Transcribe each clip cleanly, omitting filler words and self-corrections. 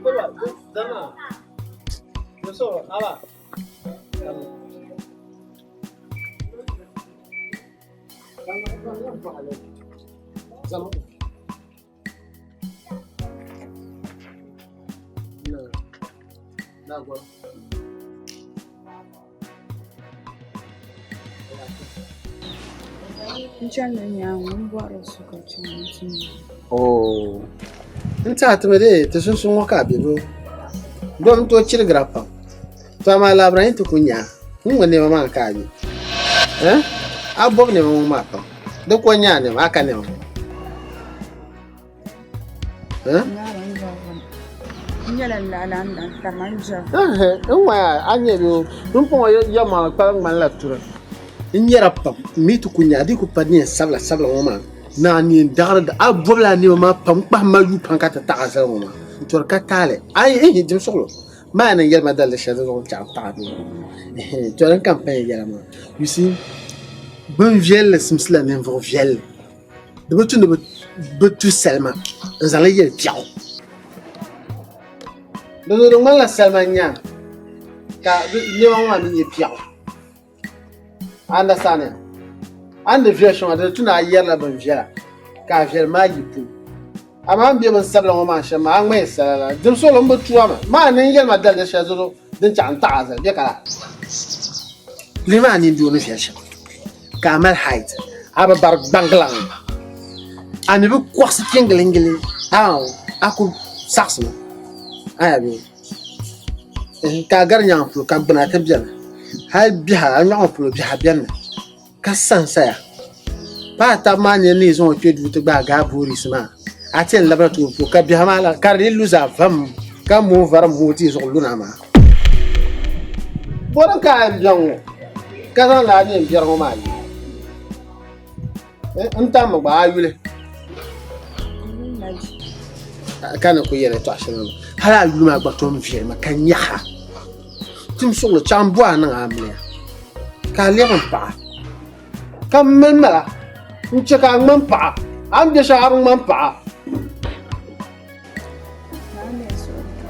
N chanila nyaaŋa n bɔhiri so ka chaŋ nti nya. Oo, n tiɛha ti mi dee ti sunsuuni ŋɔ ka a be bee? Dom n tooi chirigira pam. To amaa laabira yi ti ku nya a, n ŋɔ nɛma maa ka a ye. Eh? A bɔbi nɛma ŋɔ maa pam. Di ko nya a nɛma, a ka nɛma ŋɔ. Eh? N ŋɔ a nyɛ bɛ n pɔŋɔ yɛmaŋli kpalim ŋmanila turi. N nyɛra pam n mi ti ku nya a di ku pa neen sabila sabila ŋɔ maa ni a neen daɣiri a bɔbila a nɛma maa pam kpahim ma yuu pam ka ti taɣi a zali ŋɔ maa n tɔri ka taali a yi dim suɣulo maa ni yɛli ma daliri shɛli zuɣu n chaŋ taɣi bɛ tɔri n kampɛn yɛla maa you see bin viɛlli simsila ninvuɣu viɛlli Di bi tu ni bɛ tu salima n-zaŋ li yɛli biɛɣu. Di zuɣu di ŋmanila salima n-nya ka nɛma ŋɔ maa mi nyɛ biɛɣu. A understand ya? A ni di viɛli shɛŋa di tu ni a yɛrila bin viɛla ka a viɛlim maa yi polo. Amaa a ni be bin sabila ŋɔ maa shɛm maa a ŋmaya sala la. Dim suɣili m bi tu a mi. Maa ni n yɛli ma daliri shɛli zuɣu din chaɣ n taɣi a zali bɛ ka laa. Lihimi a nindoo ni viɛli shɛm. ka a mali height a bi bari gbaŋgilaŋ a mi bi kɔɣisi kingilingili a ku saɣisimi a nya bee ka a gari nyaŋ polo ka gbuna ti beni hali biɛha a nyɔɣu polo biɛha beni mi ka sansaya paai taba maa ni ni yi zaŋ o kpe duu ti gbaai gaa boorisi maa a ti yɛn labina tooni polo ka biɛha maa ka di dii lu zaa vam ka mooi vari mooi tia zuɣu luna maa Bɔri ka a biɛŋ ŋɔ ka zaŋ lala neen biɛri ŋɔ maa ye n tammi gba a yuli ka ni ku yɛli tɔɣa shɛli maa hali a yuli maa gba tom viɛli mi ka nyaɣa tim suɣuli chaŋ bɔ a niŋ amiliya ka a lɛbi n paɣa ka m mali mala n chɛ ka a ŋmani paɣa a ni bɛ shɛli a bi ŋmani paɣa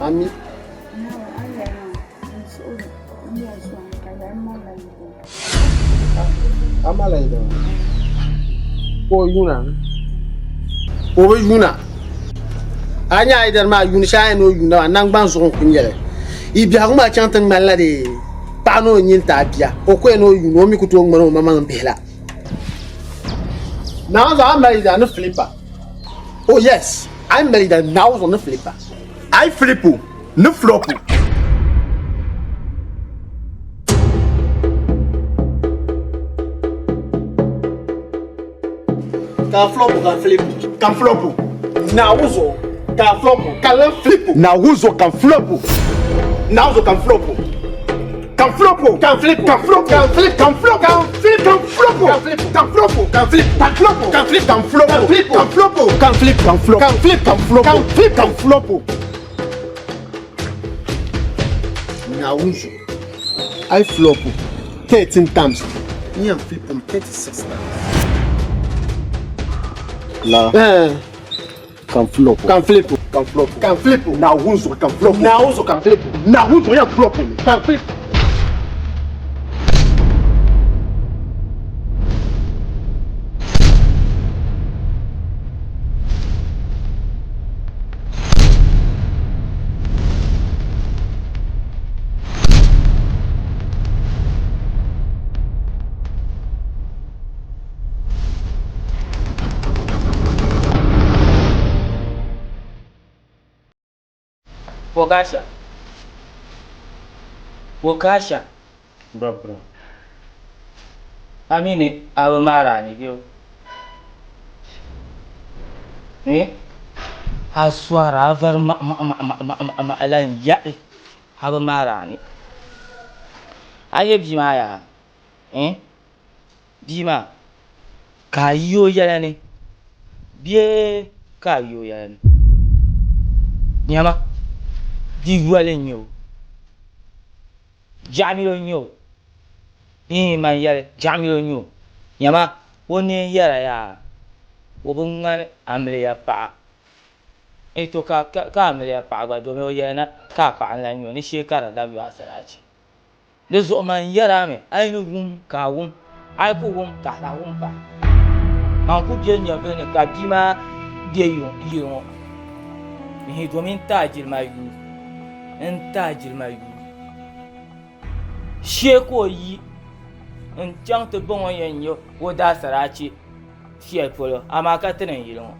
Ami. Amala yi dama. Ka o yuuna. Ka o bi yuuna. A nya a yidana maa yuuni shɛli a ni o yuuna maa nangbani zuɣu n-ku nyɛ li. Yi biɛhigu maa chaŋ ti ŋmanila dee paɣa ni o nyin ti a bia. O ko ya ni o yuuni o mi ku tooi ŋmani o maŋmaŋ bihi la. Naawuni zuɣu a mali yidana ni filipa. Oh yes, a mali yidana Naawuni zuɣu ni filipa. A yi filipu ni fulɔpu. Ka fulɔpu ka filipu. Ka fulɔpu. Naawuni zuɣu ka fulɔpu ka lan filipu. Naawuni zuɣu ka fulɔpu. Naawuni zuɣu ka fulɔpu. Kan flopo. Kan flip. Kan flopo. Kan flip. Kan flopo. Kan flip. Kan flopo. Kan flip. Kan flopo. Kan flip. Kan flopo. Kan flip. Kan flopo. Kan flip. Kan flopo. Kan flip. Kan flopo. Kan flip. Kan flopo. Kan flip. Kan flopo. Naawuni zuɣu a yi flopo 13 times n yɛn flip m 36 times. La. Eh. Kan flopo. Kan flip. Kan flopo. Kan flip. Naawuni zuɣu kan flopo. Naawuni zuɣu kan flip. Naawuni zuɣu yɛn flopo mi. Kan flip. Okasha. Okasha. Bra bra. A mi ni a bi maari a ni bɛ eh? A sɔri a vari maɣimaɣimaɣimaɣi la n-yaɣi a bi maari a ni. A nyɛ bia maa yaa? Eh? Bia maa, ka a yi o yɛla ni bee ka a yi o yɛla ni? Nyama, di yoli n-nyɛ o, jaɣimilo n-nyɛ o, iin man yɛli jaɣimilo n-nyɛ o. Nyama, o neen yɛra yaa, o bi ŋmani amiliya paɣa. Eh to ka ka ka amiliya paɣa gba domi o yɛli na ka a paɣa n-lahi nyɛ o ni shee ka di labi yo asiraachi. Di zuɣu man yɛr a mi, a yi ni wum ka a wum, a yi ku wum ka a lahi wum pahi. Man ku be nyɛvili ni ka bia maa be yili ŋɔ ni domin n ti a jilima yuui, n ti a jilima yuui. Shee ka o yi n-chaŋ ti ba ŋɔ yɛn nyɛ o daasaraachi shɛli polo, amaa ka ti ni n yili ŋɔ.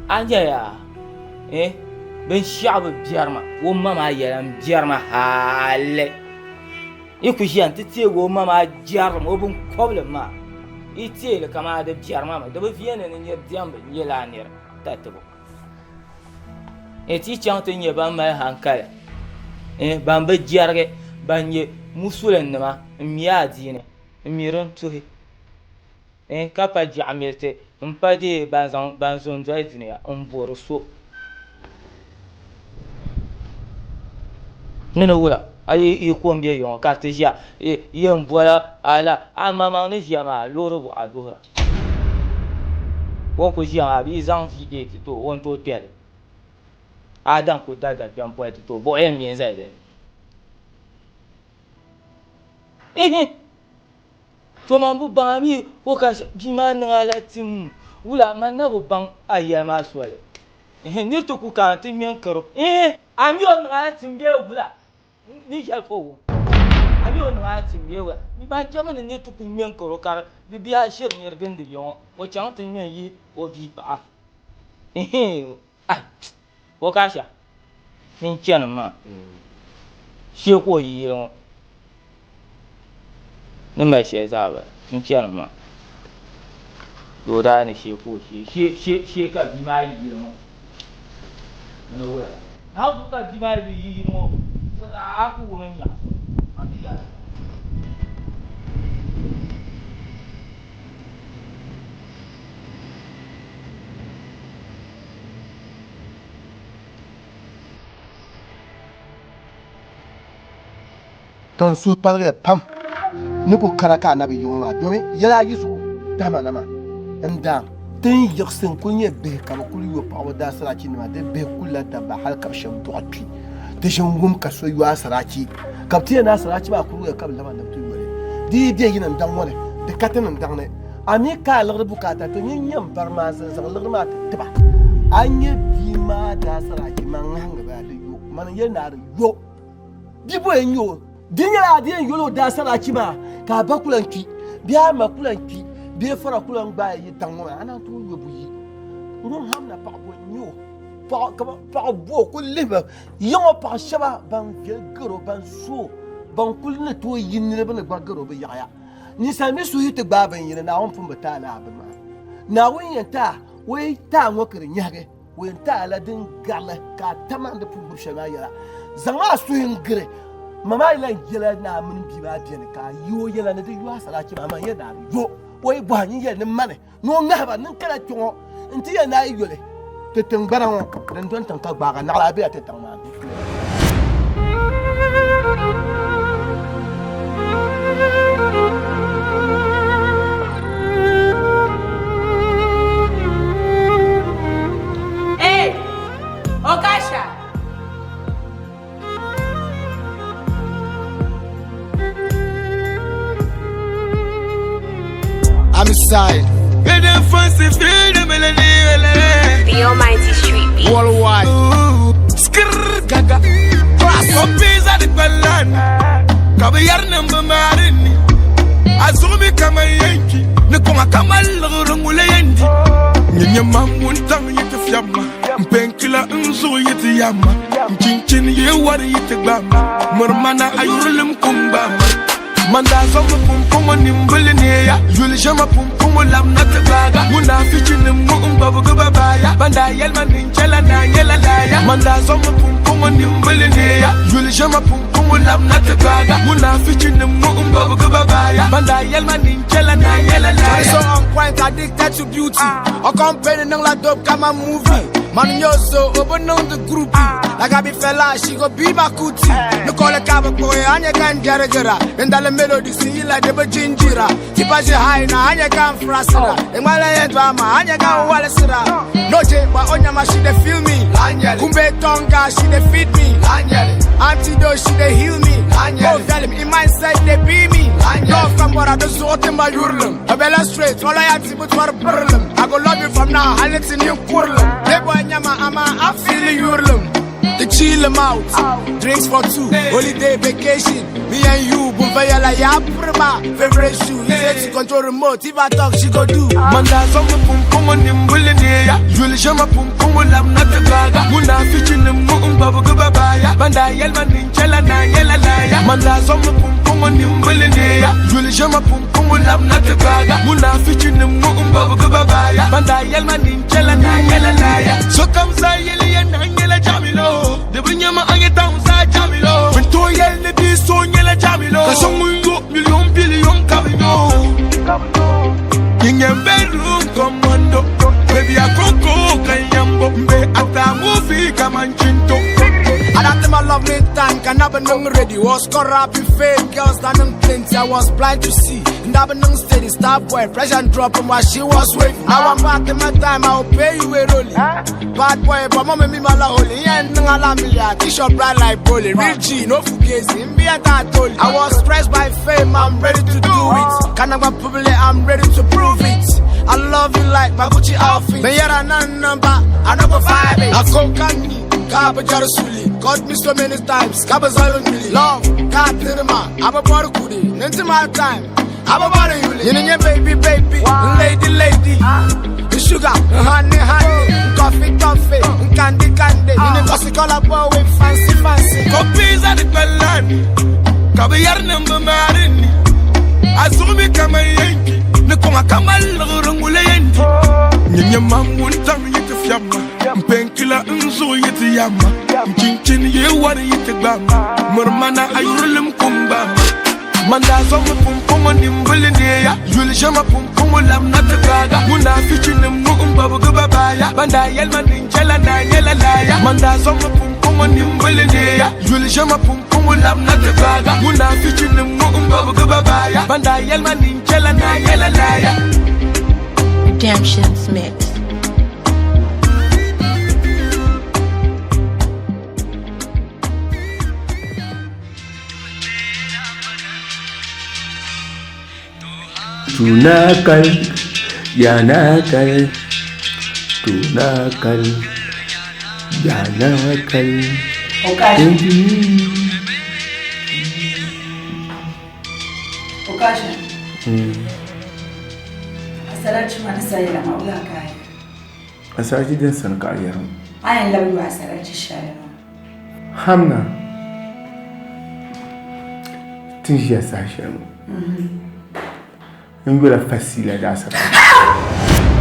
A nya yaa, eh, binshɛɣu bi biɛri ma, o ma maa yɛla m-biɛri ma hali. Yi ku ʒiya nti teegi o ma maa jɛrilim, o binkɔbilim maa, yi teei li kaman di biɛri ma mi, di bi viɛndi ni nir diɛmbu n-nyɛ lala nir tatibu. Ti chaŋ ti nyɛ ban mali hankali, ban bi jɛrigi, ban nyɛ musulinnima m-mi adiini, m-mi din tuhi, ka pa jiɣimiliti m-pa deei ban zaŋ ban zo n-doli dunia m-bori so. Ni ni wula a yi yi ko m-be yiŋɔ ka ti ʒiya yɛn bola a la a maŋmaŋ ni ʒiya maa loori buɣa duhira. O ni ku ʒiya maa bɛ yi zaŋ V8 ti o, o ni tooi kpe li. A daŋ ku da dabiɛm poli ti ti o, buɣa yɛn ŋme n-zali di ni. Ihi! To man bi baŋ a mi o ka bia maa niŋ a la tim wula man na bi baŋ a yɛli maa soli. Ihi! Nir ti ku kana ti ŋme n-kari o. Ihi! A mi o niŋ a la tim bee wula? Ni yɛli ka o wum. A mi o niŋ a ti ŋme wula? Ban chami ni nir ti ku ŋme n-kari o ka di bihi a shiri nir gindi ya ŋɔ, o chaŋ ti ŋme n-yihi o bia paɣa. Ihii! Ai! O ka asha ni n-chani maa, shee ka o yi yili ŋɔ ni mali shɛli zaa bala, n-chani maa. Di o daa ni shee ka o shee, shee, shee, shee ka bia maa yi yili ŋɔ. Ni wula? Naawuni zuɣu ka bia maa yi yili ŋɔ, a ku wum n nyaɣisi o. A ti yɛli. Ka n suhu paligiya pam ni ku kana ka a na bi yi ŋɔ maa, domi yɛla ayi zuɣu tahima na maa. N daŋ ti ni yiɣisi n-kul nyɛ bihi ka bɛ kul yo paɣiba daasarachinima, di bihi kulila dabba hal ka bɛ shɛb dɔɣi kpi. Ti ʒin wum ka so yo asarachi, ka bɛ ti yɛli ni asarachi maa kurigiya ka bɛ laba ni bɛ ti yo li. Di yi be yi nindaŋ ŋɔ ni, di ka ti nindaŋ ni. A mi ka a liɣiri bukaata, to nyin nyam bari maa n-zaŋ liɣiri maa ti ti ba. A nya bia maa daasarachi maa ŋahiŋgi ba di yo, mani n-yɛli ni a di yo. Di bo n-nyɛ o? Di nyɛla a di yɛn yoli o daasarachi maa ka a ba ku lan kpi bee a ma ku lan kpi bee fara ku lan gbaai yi daŋ ŋɔ maa, a naan tooi yo buyi. Ŋun ham na paɣa bo n-nyɛ o? Paɣa bo kul lihi ba yiŋ o paɣ shɛba ban viɛli gar o, ban so ban kul ni tooi yi niriba ni gba gar o bi yaɣiya. Ninsal mi suhu yi ti gbaai bin yini, Naawuni pun bi ti a lala bini maa. Naawuni yɛn ti a o yi ti a ŋɔ ka di nyɛhigi. O yɛn ti a la din garili ka a tam a ni pun gbubi shɛli maa yɛla. Zaŋm a suhi n-giri ma maa yi lan yɛla ni a mini bia maa beni ka a yi o yɛla ni di yo asarachi maa, amaa n yɛli ni a di yo. O yi bɔhi nyin yɛli ni mani ni o ŋahi ba ni n kana kpe ŋɔ nti yɛli ni a yi yo li ti tiŋgbana ŋɔ din doni tiŋ ka gbaag a naɣila a bela ti tiŋ maa ni. Hey, Okasha. I'm inside. Feel the fancy, feel the melody. The Almighty Street Beat. Worldwide. Skrrr, gaga. Poppies at the Balan. Kabi yar number marini. Azumi kama yanki. Nikoma kama lugurungule yendi. Nyinye mamun tang yiti fiamma. Mpenkila nzu yiti yama. Nchinchin ye wari yiti gbama. Murmana ayurulim kumbama. Manda zama pumpumo nimbili neya. Yuli jama pumpumo lam na tagbaga. Munafichi nim mu mbabu guba baya. Banda yelma ninchela na yela laya. Manda zama pumpumo nimbili neya. Yuli jama pumpumo lam na tagbaga. Munafichi nim mu mbabu guba baya. Banda yelma ninchela na yela laya. So on point, addicted to beauty. Accompanying like dope, kama movie. Man yo so open on the groupie. Like I be fella, she go be my cootie. No call a cab boy, anya can jaragara. And the melody see like the jinjira. Tipa she high na anya can frasira. And while I drama, anya can walisira. No J, but onya she dey feel me. Kumbe tonga, she dey feed me. Antidote, she dey heal me. Oh, tell him in my side they be me. Love from what I do so in my urlum. A bella straight, all I have to put for burlum. I go love you from now, I let in you kurlum. They boy nyama ama, I feel urlum. The chill 'em out, drinks for two, holiday vacation. Me and you, Bumvaya la ya prima. Favorite shoe, easy to control remote. If I talk, she go do. Manda zama pum nimbuli ne ya Yuli jama pum pum lam na ta gaga Muna fichi nim mu um babu gaba baya Banda yelma nin chela na yela laya Manda zama pum pum nimbuli ne ya Yuli jama pum pum lam na ta gaga Muna fichi nim mu um babu gaba baya Banda yelma nin chela na yela laya So kam sa yeli ya na yela jamilo Debunya ma anya taun sa jamilo Binto yel ne bi so yela jamilo Ka song yo million billion kabinyo Nyemberu commando Baby I go kanyambo Mbe ata movie kamanchinto I don't think my love me time, can I be nung ready? Was corrupt in fame, girls done plenty. I was blind to see. And I been steady, star boy, fresh and drop him while she was waiting. Now I'm back in my time, I will pay you a rolling. Bad boy, but mommy me my holy. Yeah, nung ala milia, t-shirt bright like bully. Real G, no fugazi, me and that told. I was stressed by fame, I'm ready to do it. Can I go public, I'm ready to prove it. I love you like my Gucci outfit. Me yara nan number, I no go vibe it. I go can Kaba Jarasuli, got me so many times. Kaba Zalungili, love, Katirma, I'm a Barukudi, Ninti my time. I'm a body you know, baby, baby, lady, lady. Sugar, honey, honey, coffee, coffee, candy, candy. You know, cause call up with fancy, fancy. Copies at the Balani Kabiyar namba marini Azumi kama yanki Nikoma kama lurungule yendi Nyanya mamun tam yiti fyama Mpenkila nzu yiti yama Mchinchin ye wari yiti gbama Murmana ayurlim kumba Manda zama pum pum nimbuli ne ya Yuli jama pum pum lam na ta gaga Muna fichi nim mu um babu gaba baya Banda yelma nin chela na yela laya Manda zama pum pum nimbuli ne ya Yuli jama pum pum lam na ta gaga Muna fichi nim mu um babu gaba baya Banda yelma nin chela na yela laya Redemption's Mix. तू ना कल या ना कल तू ना कल या ना कल Okasha. Asarachi ma ni sayila ma wula ka yi. Asarachi din sani ka a yɛri A yɛn labi yo asarachi shɛli maa. Hamna ti ni ʒiya saha shɛli ŋɔ n yola fasiila di asarachi.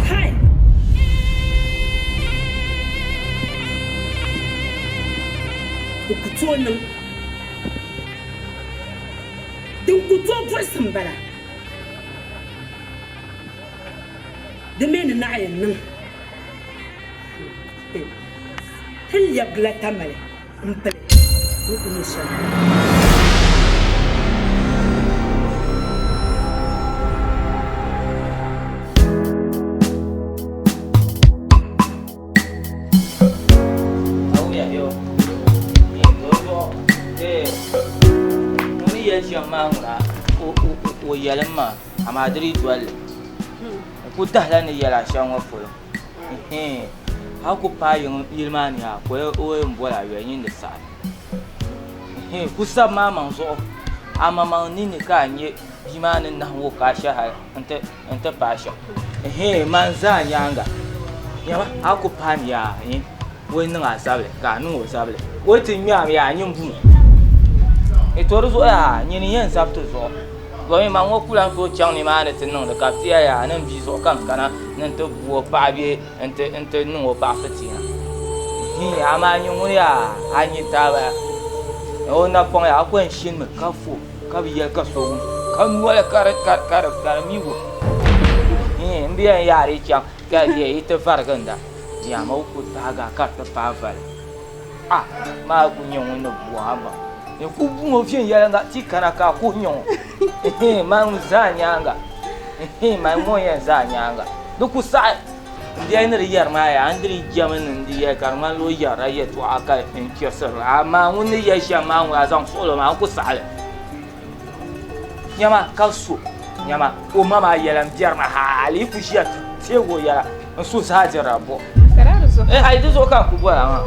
Kai! O ku tooi niŋ din ku tooi buɣisi m-bala di mi ni naɣ yɛn niŋ ti ni lɛbigila Tamale m-pili ni ku nyɛ shɛli. Ŋuni yɛli shɛm maa ŋuna o yɛlim maa amaa di dii dolli n ku dahila ni yɛla shɛm ŋɔ polo a ku paai yili maa ni yaa ka o yɛn boli a yoli nyin di saɣi ku sabi maa maŋ zuɣu A maŋmaŋ ninni ka a nya bia maa ni nahim o ka a shɛhi hal nti paai shɛm. Ɛhɛn, man zaa nyaaŋa. Nyama, a ku paai yaa, ɛɛn, o yi niŋ a zabili ka a niŋ o zabili. O yi ti ŋme a mi yaa, nyin bum o. Ni to di zuɣu yaa, nyini n-yɛn zabi ti zuɣu. Domin man ŋɔ ku lan tooi chaŋ nimaani ti niŋdi ka bɛ ti yɛli yaa, ni m bia zuɣu ka n kana ni n ti bu o paɣa bee nti niŋ o paɣa fitiina. Hii, amaa nyin ŋuni yaa, a nyin taaba yaa, o napɔŋ yaa, a ku yɛn shinimi ka fo ka bi yɛli ka so wum, ka noli ka di mi wum. Hii, m bi yɛn yaari yi chaŋ ka yi ti variginda, yaama o ku taagi a ka di ti paai vali. A maa ku nyɛ ŋun ni bu a gba. N ku bu ŋɔ viɛnyɛliŋga ti kana ka a kuhi nyɛ ŋɔ. Man zaa nyaaŋa. Man ŋɔ yɛn zaa nyaaŋa. Di ku saɣi n biɛli ni di yɛri maa yaa n diri jɛmi ni n di yɛli ka di ŋmanila o yɛrila yɛltɔɣa ka n chɛrisiri li. Amaa ŋun ni yɛli shɛm maa ŋun a zaŋ suɣili o maa n ku saɣi li. Nyama ka so nyama o ma maa yɛla n biɛri ma hali yi ku ʒiya ti teegi o yɛla n so zaa dirila buɣu. Eh, hali di zuɣu ka n ku bɔra maa.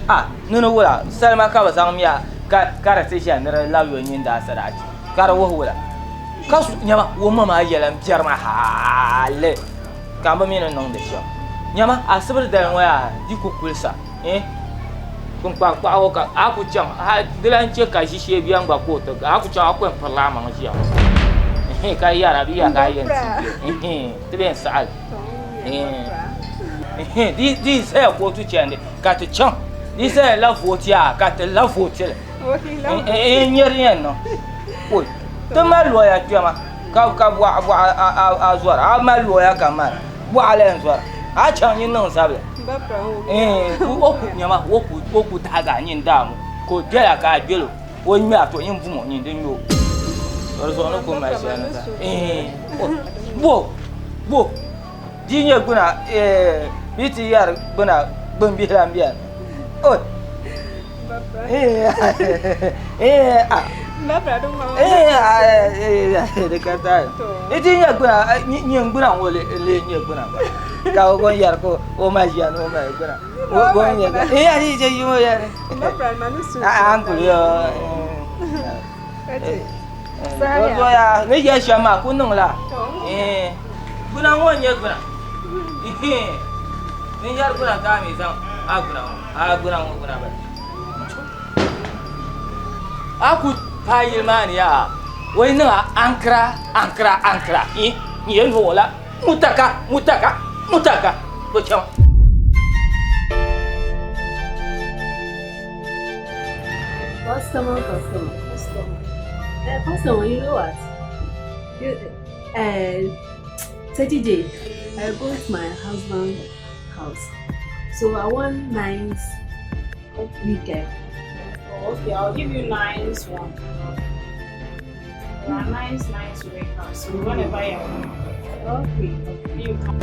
A ni ni wula salima ka bi zaŋ miya ka ka di ti ʒiya ni di labi yo nyin daa sadaachi ka di wuhi wula ka so nyama o ma maa yɛla n biɛri ma hali ka n bi mi ni niŋdi shɛm. Nyama asibiri dali ŋɔ yaa di ku kulisa. Eh, kpunkpaŋ kpaɣibu ka a ku chaŋ hal di lan chɛ ka ʒishee bɛn gba ka o ti a ku chaŋ a ku yɛn pirila a maŋ ʒiya ŋɔ eh, ka yɛra bɛ yɛra ka a yɛn ti bɛ eh, ti bɛ yɛn saɣi li eh, di yi zaya kootu chandi ka ti chaŋ di yi zaya la vooti yaa ka ti la vooti li eh, n nyɛ di yɛn niŋ oi ti mali looya kpɛma ka ka bɔɣa bɔɣa a zɔra a mali looya ka mali bɔɣa la yɛn zɔra a chaŋ nyin niŋ zabili O ku nyama o ku o ku tahiga a nyin daamu ka o gbɛla ka a gbɛlo o ŋmɛ a to nyin bumo nyin di ŋmɛ o di zuɣu ni ku mali shɛli ni zaa bo bo di nyɛ gbuna bɛ ti yɛri gbuna gbunbihi lan bɛni Di ka taali di ti nyɛ gbuna nyin gbuna ŋɔ lee nyɛ gbuna gba ka o yɛri ka o ma ʒiya ni o mali gbuna ni yɛli shɛm maa ku niŋla gbuna ŋɔ n-nyɛ gbuna ni yɛri gbuna ka a mi zaŋ a gbuna ŋɔ A gbuna ŋɔ gbuna bala. A ku paai yili maa ni yaa o yi niŋ a ankara ankara ankara n yɛn niŋ o la mutaka mutaka mutaka o chaŋ. Customer, customer, customer. Customer, you know what? You, 30 days, I go to my husband's house. So I want nice weekend. Oh, okay, I'll give you nice one. Yeah, nice, nice warehouse. So whenever you want. Okay. You can.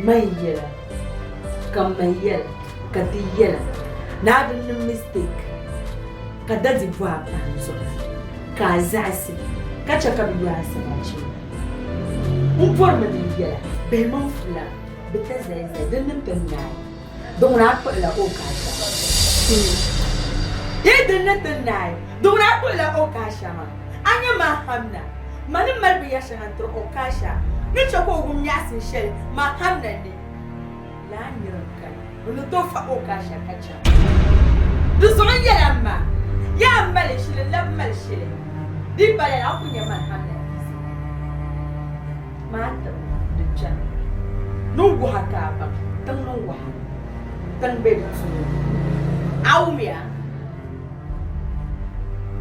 Man yɛla ka ma yɛla ka di yɛla ni a bi niŋ mistake ka dadi bɔhi a pahi n zuɣu ka a zaɣisi ka chɛ ka bɛ yo a sarachi maa. M bɔrimi ni n yɛla bihi mini fula bɛ ta zali zali din ni ti naai di ŋuna a kpuɣila o ka a shɛma. Yi din ni ti naai di ŋuna a kpuɣila o ka a shɛma. A nya ma hamna, ma ni mali binyɛr shɛŋa n-tiri Okasha ni chɛ ka o wum nyaɣisim shɛli ma hamna ni. Laa nira n-kani o ni tooi fa Okasha ka chaŋ. Di zuɣu n yɛla m ma, yaa m mali shili n-labi mali shili, di yi pa lala a ku nya man hamna yiɣisi maa tiŋ di kpɛmi ni wuha ka a baŋ tiŋ ni wuha tiŋ be di tuuni. A wumya?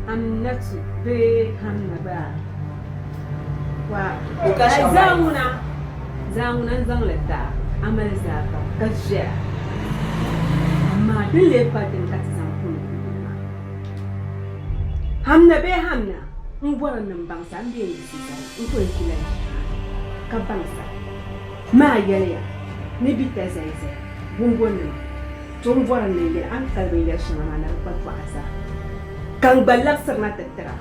Aminatu bee Hamna gba wa zaa ŋuna zaa ŋuna n zaŋli ti a a mali zaa pam ka viɛla amaa Din lee pa dini ka ti zaŋ kuni bia maa. Hamna bee Hamna, m bɔri ni m baŋ sa m bee n-yiɣisi zali n ku n-ʒila ʒii maa ka baŋ sa. Maa yɛliya ni bɛ ta zayizaya bumbɔnima, to m bɔri ni n yɛli a ni kali binyɛr shɛŋa maa ni di kpa tɔɣa zaa, ka n gba labisirina ti tir a.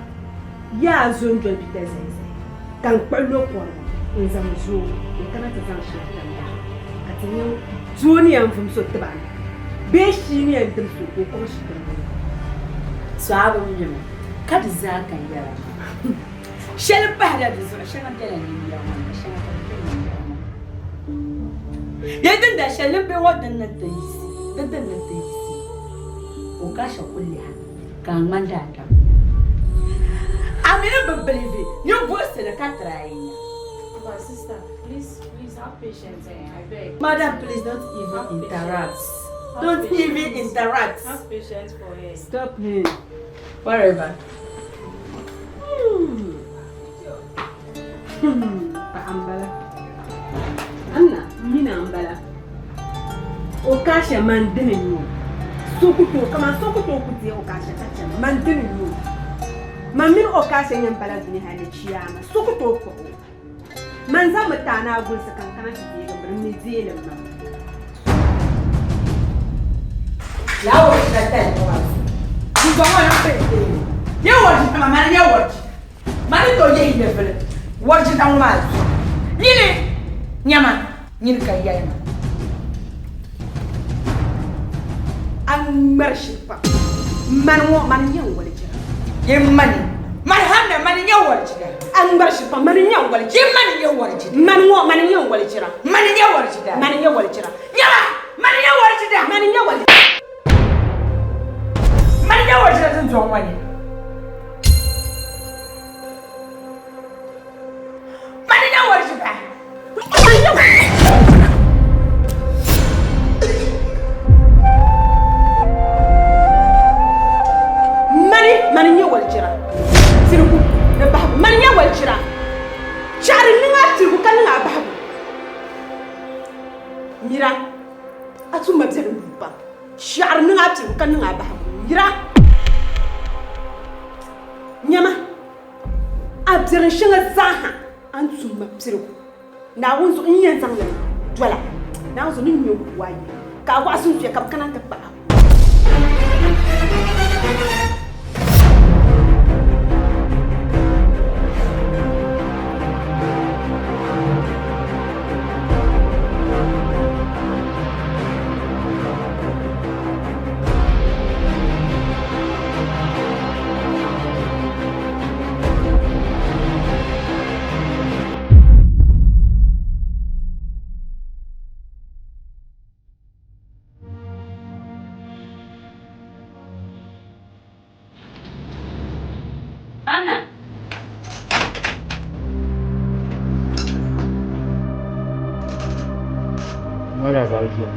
Yaa zo n-doli bɛ ta zayizaya, ka n kpuɣi lo kɔrigu n-zaŋ zooi n-kana ti zaŋ shɛli tam yaha, ka ti nya doo ni yɛn vum so tiba ni bee shii ni yɛn dim so ka o kɔŋ shi timbu ni. So a bi mi mi, ka di zaa ka n yɛra maa. Shɛli pahila di zuɣu, shɛŋa bela ninyira ŋɔ ni ka shɛŋa ka di be ninyira ŋɔ ni. Dee din daa shɛli ni be ŋɔ din ni ti yiɣisi, di din ni ti yiɣisi, o ka shɛ kuli lihi a ka a ŋmani daadam. A mi ni bi bilivi nyin buɣisili ka tiri a yi nya. But sister, please, please have patience, eh? I beg. Madam, please don't even Have interrupt. patience. Have Don't even patience. interrupt. Have patience for her. Stop me. Whatever. Paɣa m-bala. Anna, m mi na m-bala. O kaasha man dini n-nyɛ o. So ku tooi, kaman so ku tooi ku deei o kaasha ka chani, man dini n-nyɛ o. Man mini o kaasha yɛn bala dunia hali ni chiyaama, so ku tooi kpuɣi o. Man zaŋmi ti a ni a gulisi ka n kana ti deegi m bini, m mi deei li m-ma. Laa wɔrjita tali ŋɔ maa zuɣu. Pumpɔŋɔ ŋɔ niŋ pili teemi. Ye wɔrjita maa, mani n-nyɛ wɔrjita. Mani ni tooi yehi nyɛvili wɔrjita ŋɔ maa zuɣu. Nyini, nyama, nyini ka n yɛli maa. A ŋmɛri shili pam. Mani ŋɔ, mani n-nyɛ n walijira. Ye mani, mani hamna, mani n-nyɛ walijira. A ŋmɛri shili pam, mani n-nyɛ n walijira. Ye mani n-nyɛ walijira. Mani ŋɔ, mani n-nyɛ n walijira. Mani n-nyɛ walijira. Mani n-nyɛ walijira. Nyama, mani n-nyɛ walijira. Mani n-nyɛ walijira. Mani n-nyɛ walijira dundɔŋ ŋɔ ni. Mani n-nyɛ walijira. Mani, mani n-nyɛ walijira. Tirigu ni bahigu. Mani n-nyɛ walijira. Chɛɣiri niŋ a tirigu ka niŋ a bahigu. Mira, a tumma biɛri n-lu pam. Chɛɣiri niŋ a tirigu ka niŋ a bahigu. Mira, nyama, a biɛri shɛŋa zaaha a ni tum ma pirigu. Naawuni zuɣu n yɛn zaŋ li dola. Naawuni zuɣu ni ŋme n-ku a yi, ka a waɣa sunsuya ka bɛ kana nti kpah a. Anna. Mara lafiya.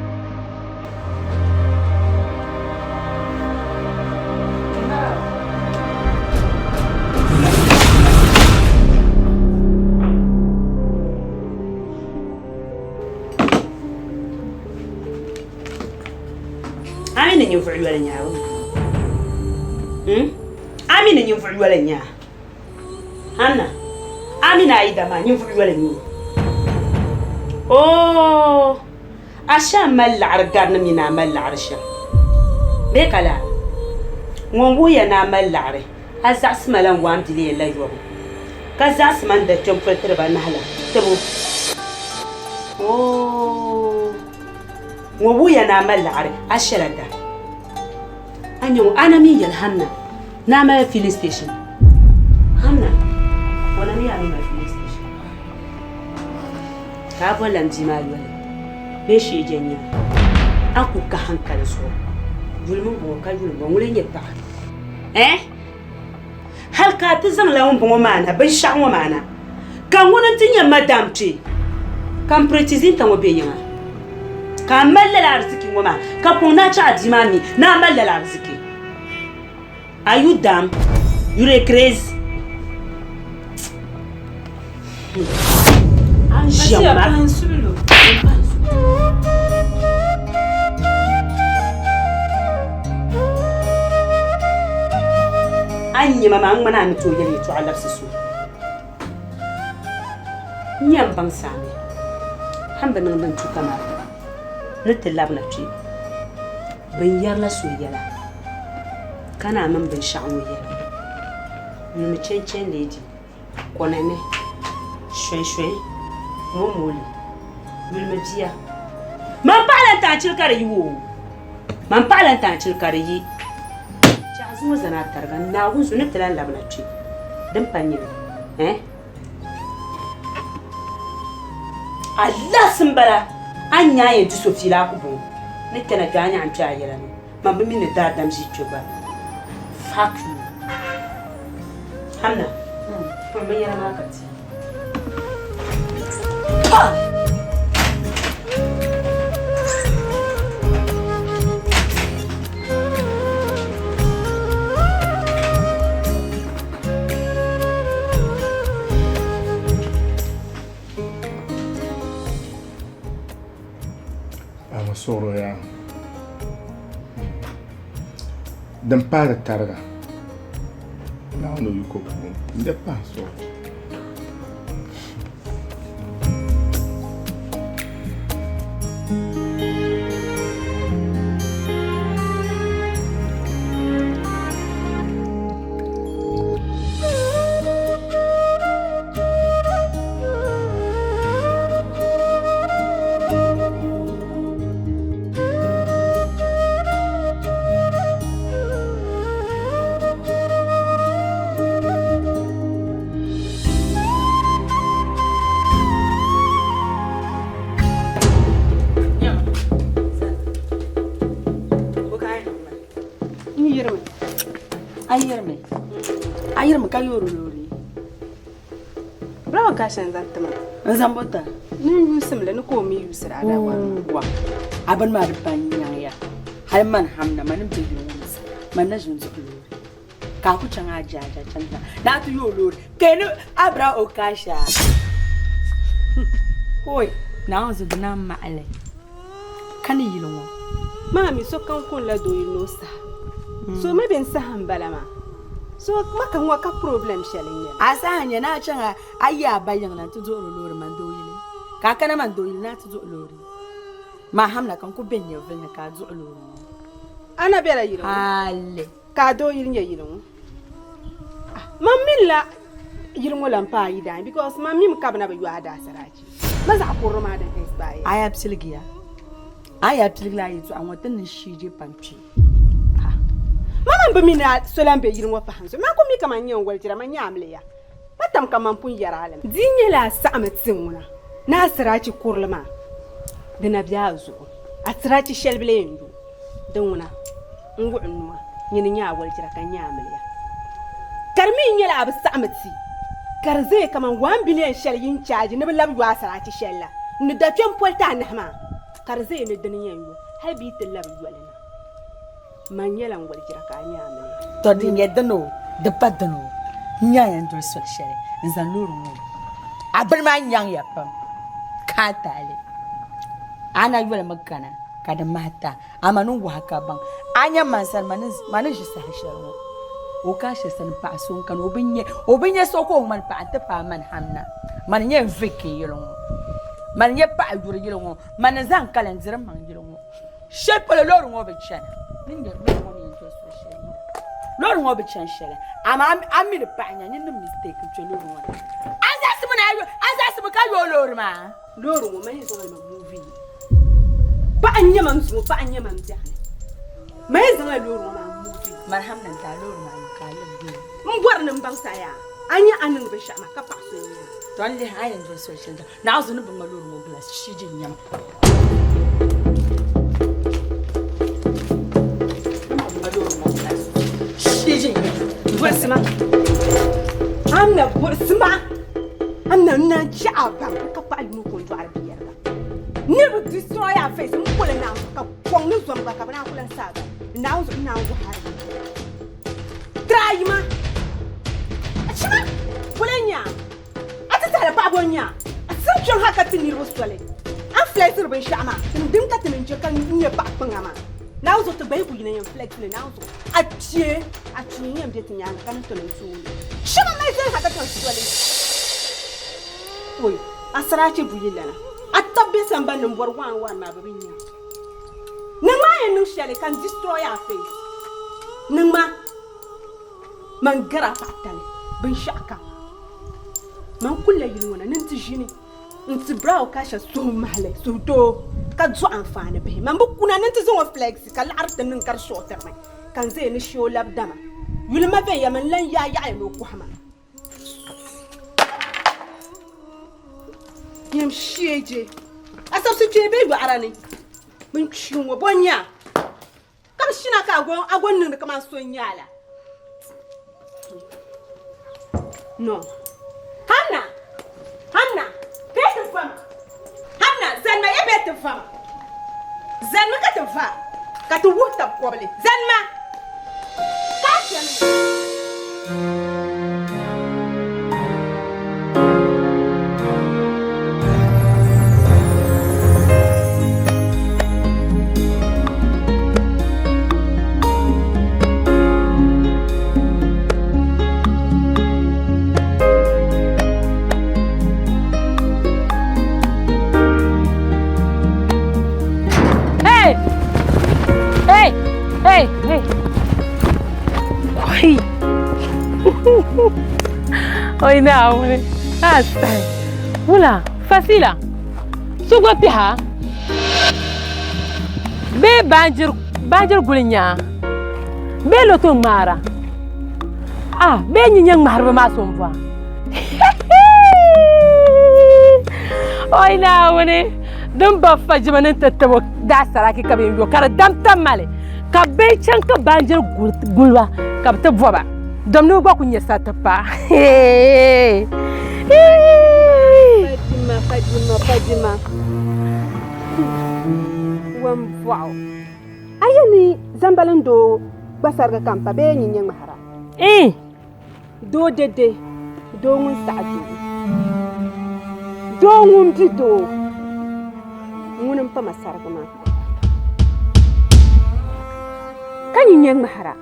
A mi ni ninvuɣ yoli n-nyɛ a A mi ni ninvuɣ yoli n-nyɛ a. Hanna, a mi ni a yi da maa ninvuɣ yoli n-nyɛ o. Oo! A shee mali laɣiri gari ni mini a mali laɣiri shɛm bee ka laa? Ŋun wuhiya ni a mali laɣiri, a zaɣisi ma la n-waan biliɛn la yɔbu, ka zaɣisi ma n da kpɛm poli tiri ba nahi la tibu. Oo! Ŋun wuhiya ni a mali laɣiri, a shɛla da. A nya ŋɔ, a na mi yɛli Hanna ni a mali filling station. Hanna, o na mi a ni mali filling station. Ka a bolila m bia maa yoli bee shee je n-nya a ku ka hankali zuɣu. Yulimi m-bɔŋɔ ka yuli m-bɔŋɔ, ŋuni n-nyɛ paɣa? Eh? Hal ka a ti zaŋla ŋumbɔŋɔ maa na, binshɛɣu ŋɔ maa na, ka ŋuni nti nyɛ madam kpe, ka m Pretty Zinta ŋɔ be yiŋa, ka a mali lala ariziki ŋɔ maa, ka kɔŋ ni a chaɣ a bia maa mi ni a mali lala ariziki. Are you dumb? You dey craze? A ni ʒiya ŋɔ maa. A ni nya ma maa, n ŋmani a ni tooi yɛli yɛtɔɣa labisi so. N nya m-baŋsi a mi, a ni bi niŋ din tu kaman ni ti labina kpe. Bɛn yɛrila so yɛla, ka naa mini binshɛɣu ŋɔ yɛla. Yulimi Chen Lady, Kɔnɛni, Shɔishɔi, Momoli, yulimi bia. Man paɣila n-taanchili ka di yi o. Man paɣila n-taanchili ka di yi. Chɛ a zuŋɔ zani a tariga, Naawuni zuɣu ni ti lahi labina kpe. Din pa nyɛ li, eh? Alaasi m-bala, a ni nya a yɛn di so fiila a ku bɔŋɔ. Ni kpɛna kpe a nyaɣi n-kpe a yɛla ni. Man bi mi ni daadam ʒi kpe gba. Fuck you. Hamna, kpuɣim binyɛra maa ka ti. Pa! Ama suɣuro yaa din pahiri tariga Naawuni o yiko puuni n-di pahi suɣuro. A yirimi ka yoori loori. Bravo ka shɛn zaŋ tima. N zaŋ bo ta. Ni n yuusim li ni ka o mi yuusiri a daa bɔri. Wa. A bini maa di pa n nyaŋ ya. Hali man hamna mani be yili ŋɔ ni sa man na ʒini zuɣu loori. Ka a ku chaŋ a jaaja chani ta ni a ti yooi loori ka ni a bira o kaasha. Oi, Naawuni zuɣu di naan maɣili ka ni yili ŋɔ. Maa mi sokam kunila doo yili ni o saha. So mi bɛ ni saha m-bala maa. So ma ka ŋɔ ka problem shɛli n-nyɛ li. A saha n-nyɛ ni a chaŋ a yi a ba yiŋ na nti duɣiri loori man doo yili ka a kana man doo yili ni a ti duɣi loori. Maa hamna ka n ku be n nyɛvili ni ka a duɣi loori ŋɔ. A na bela yili ŋɔ? Hali. Ka a doo yili nyɛ yili ŋɔ? Ah, man mini la yili ŋɔ lan paai yi daai because man mimi ka bɛ na bi yo a daasarachi. Ma zaɣ kurili maa din inspire. A yaa piligiya. A yaa piligi la a yɛtɔɣa ŋɔ ti ni shii je pam kpe. Ma man bi mi ni a so lan be yili ŋɔ pahi n zuɣu. Man ku mi kaman nyɛ n walijira, man nyɛ amiliya. Ma tam ka man pun yɛri a li mi. Di nyɛla a saɣimi ti ŋuna ni a siraachi kurili maa, di na be a zuɣu. A siraachi shɛli bi lee yɛn yo di ŋuna n-wuɣi n nua, nyini n-nyɛ a walijira ka n nyɛ amiliya. Ka di mi nyɛla a bi saɣimi ti ka di zaya kaman 1 billion shɛli yi ni chaaji ni bɛ labi yo a siraachi shɛli la. N ni da kpe m-poli ti anahi maa ka di zaya ni dini yɛn yo hali bɛ yi ti labi yoli na. Man nyɛla n walijira ka a nyɛ amiliya. Tɔ di nyɛ dini o, di pa dini o, n nya yɛn doli soli shɛli n-zaŋ loori ŋɔ lu. A bini maa nyaŋ ya pam ka a taali. A na yolimi kana ka di mahi ta, amaa ni wahi ka baŋ. A nya man sani ma ni ʒi saha shɛli ŋɔ, o ka shɛli sani paɣa so n-kani o bi nya so ka o ŋmani paɣa nti paai mani hamna. Mani n-nyɛ n viki yili ŋɔ, mani n-nyɛ paɣa yuri yili ŋɔ, mani n-zaŋ kali n-diri m maŋ yili ŋɔ. Shɛli polo loori ŋɔ bi chana. Ni nyɛ loori ŋɔ ni yɛn doli soli shɛli yina. Loori ŋɔ bi chani shɛli amaa a mi ni paɣa nya nyin niŋ mistake n-kpe loori ŋɔ ni. A zaɣisimi ni a yo a zaɣisimi ka yo loori maa. Loori ŋɔ man yɛn zaŋ li mi movie ni. Paɣa n-nyɛ man zuŋɔ paɣa n-nyɛ man biɛɣu ni. Man yɛn zaŋla loori ŋɔ maa movie ni. Man hamna n-ti a loori maa yo ka a lab yo. M bɔri ni m baŋ sa yaa a nya a niŋ binshɛɣu maa ka paɣa so n-nyɛ a. Tɔ n lihi a yɛn doli soli shɛli Naawuni ni bi ŋma loori ŋɔ gilaasi shii jinyama. Buɣisima Amina buɣisima Amina n naan chɛ a baŋ ka paɣa yino ko n-dɔɣiri bia yɛriga niriba destroy a face m poli Naawuni zuɣu ka kɔŋ ni zom gba ka bɛ naan ku lan saagi a Naawuni zuɣu n naan wuhi a di try ma Achima wula n-nyɛ a? A ti tahili paɣibu n-nya a sim kpiɔŋ hal ka ti niriba soli. A ni flɛxiri binshɛɣu maa, ti ni dim ka ti ni n-chɛ ka n nyɛ paɣ kpiŋa maa. Naawuni zuɣu ti gba yi ku yina yɛn flɛx li Naawuni zuɣu a kpee. A tuun yɛn be ti nyaaŋa ka ni ti niŋ tooni. Shɛba mali zali ha ka chaŋ soli. Oi, a saraachi buyi lana. A tab be sambani ni m-bɔri waan waan maa bɛ bi nya. Niŋ ma a yɛn niŋ shɛli ka n destroy a face. Niŋ ma man gari a paɣa tali binshɛɣu kam. Man kulila yili ŋɔ na ni n ti ʒini n-ti Brown Kasha suhu mahili suhudoo ka dɔɣi anfaani bihi. Man bi kuna ni n ti zaŋ o flexi ka laɣiri ti niŋ ka di shɔɔtirimi ka n zaya ni shee o labi dama. Yuli ma viɛnyɛla n lan yaai yaɣiya ni o kɔhi ma. Nyam sheeje a sabisi kpee be yɔɣira ni bɛ kpi ŋɔ bɔ n-nya ka bɛ shina ka a go niŋdi kaman so n-nya a la. No. Hanna! Hanna! Bee ti va ma. Hanna, zanima ya bee ti va ma. Zanimi ka ti va ka ti wuhi tab kɔbili. Zanima! Ka a chani mi. Hey! Hey! Hey! Hey! Kwai! Oi Naawuni, a sahi. Wula, Fasila, so gba kpɛha bee baanjiri baanjiri guli nyaa bee loto ŋmaara a bee nyi nyɛ ŋmahariba maa so m-bɔha Oi Naawuni, din ba fajima ni ti tabo daasaraki ka bɛ yɛn yo ka di dam tam mali ka bɛ chaŋ ka baanjiri guliba ka bɛ ti bɔba dom ni bɛ gba ku nyɛ sariti paa. Fajima, Fajima, Fajima, wan bɔɣu a yɛn ni zambalin doo gba sariga ka m pa bee nyin nyɛ ŋmahira? Doo dede, doo ŋun saɣi doo, doo ŋun bi doo, ŋuni m-pa ma sariga maa. Ka nyin nyɛ ŋmahira,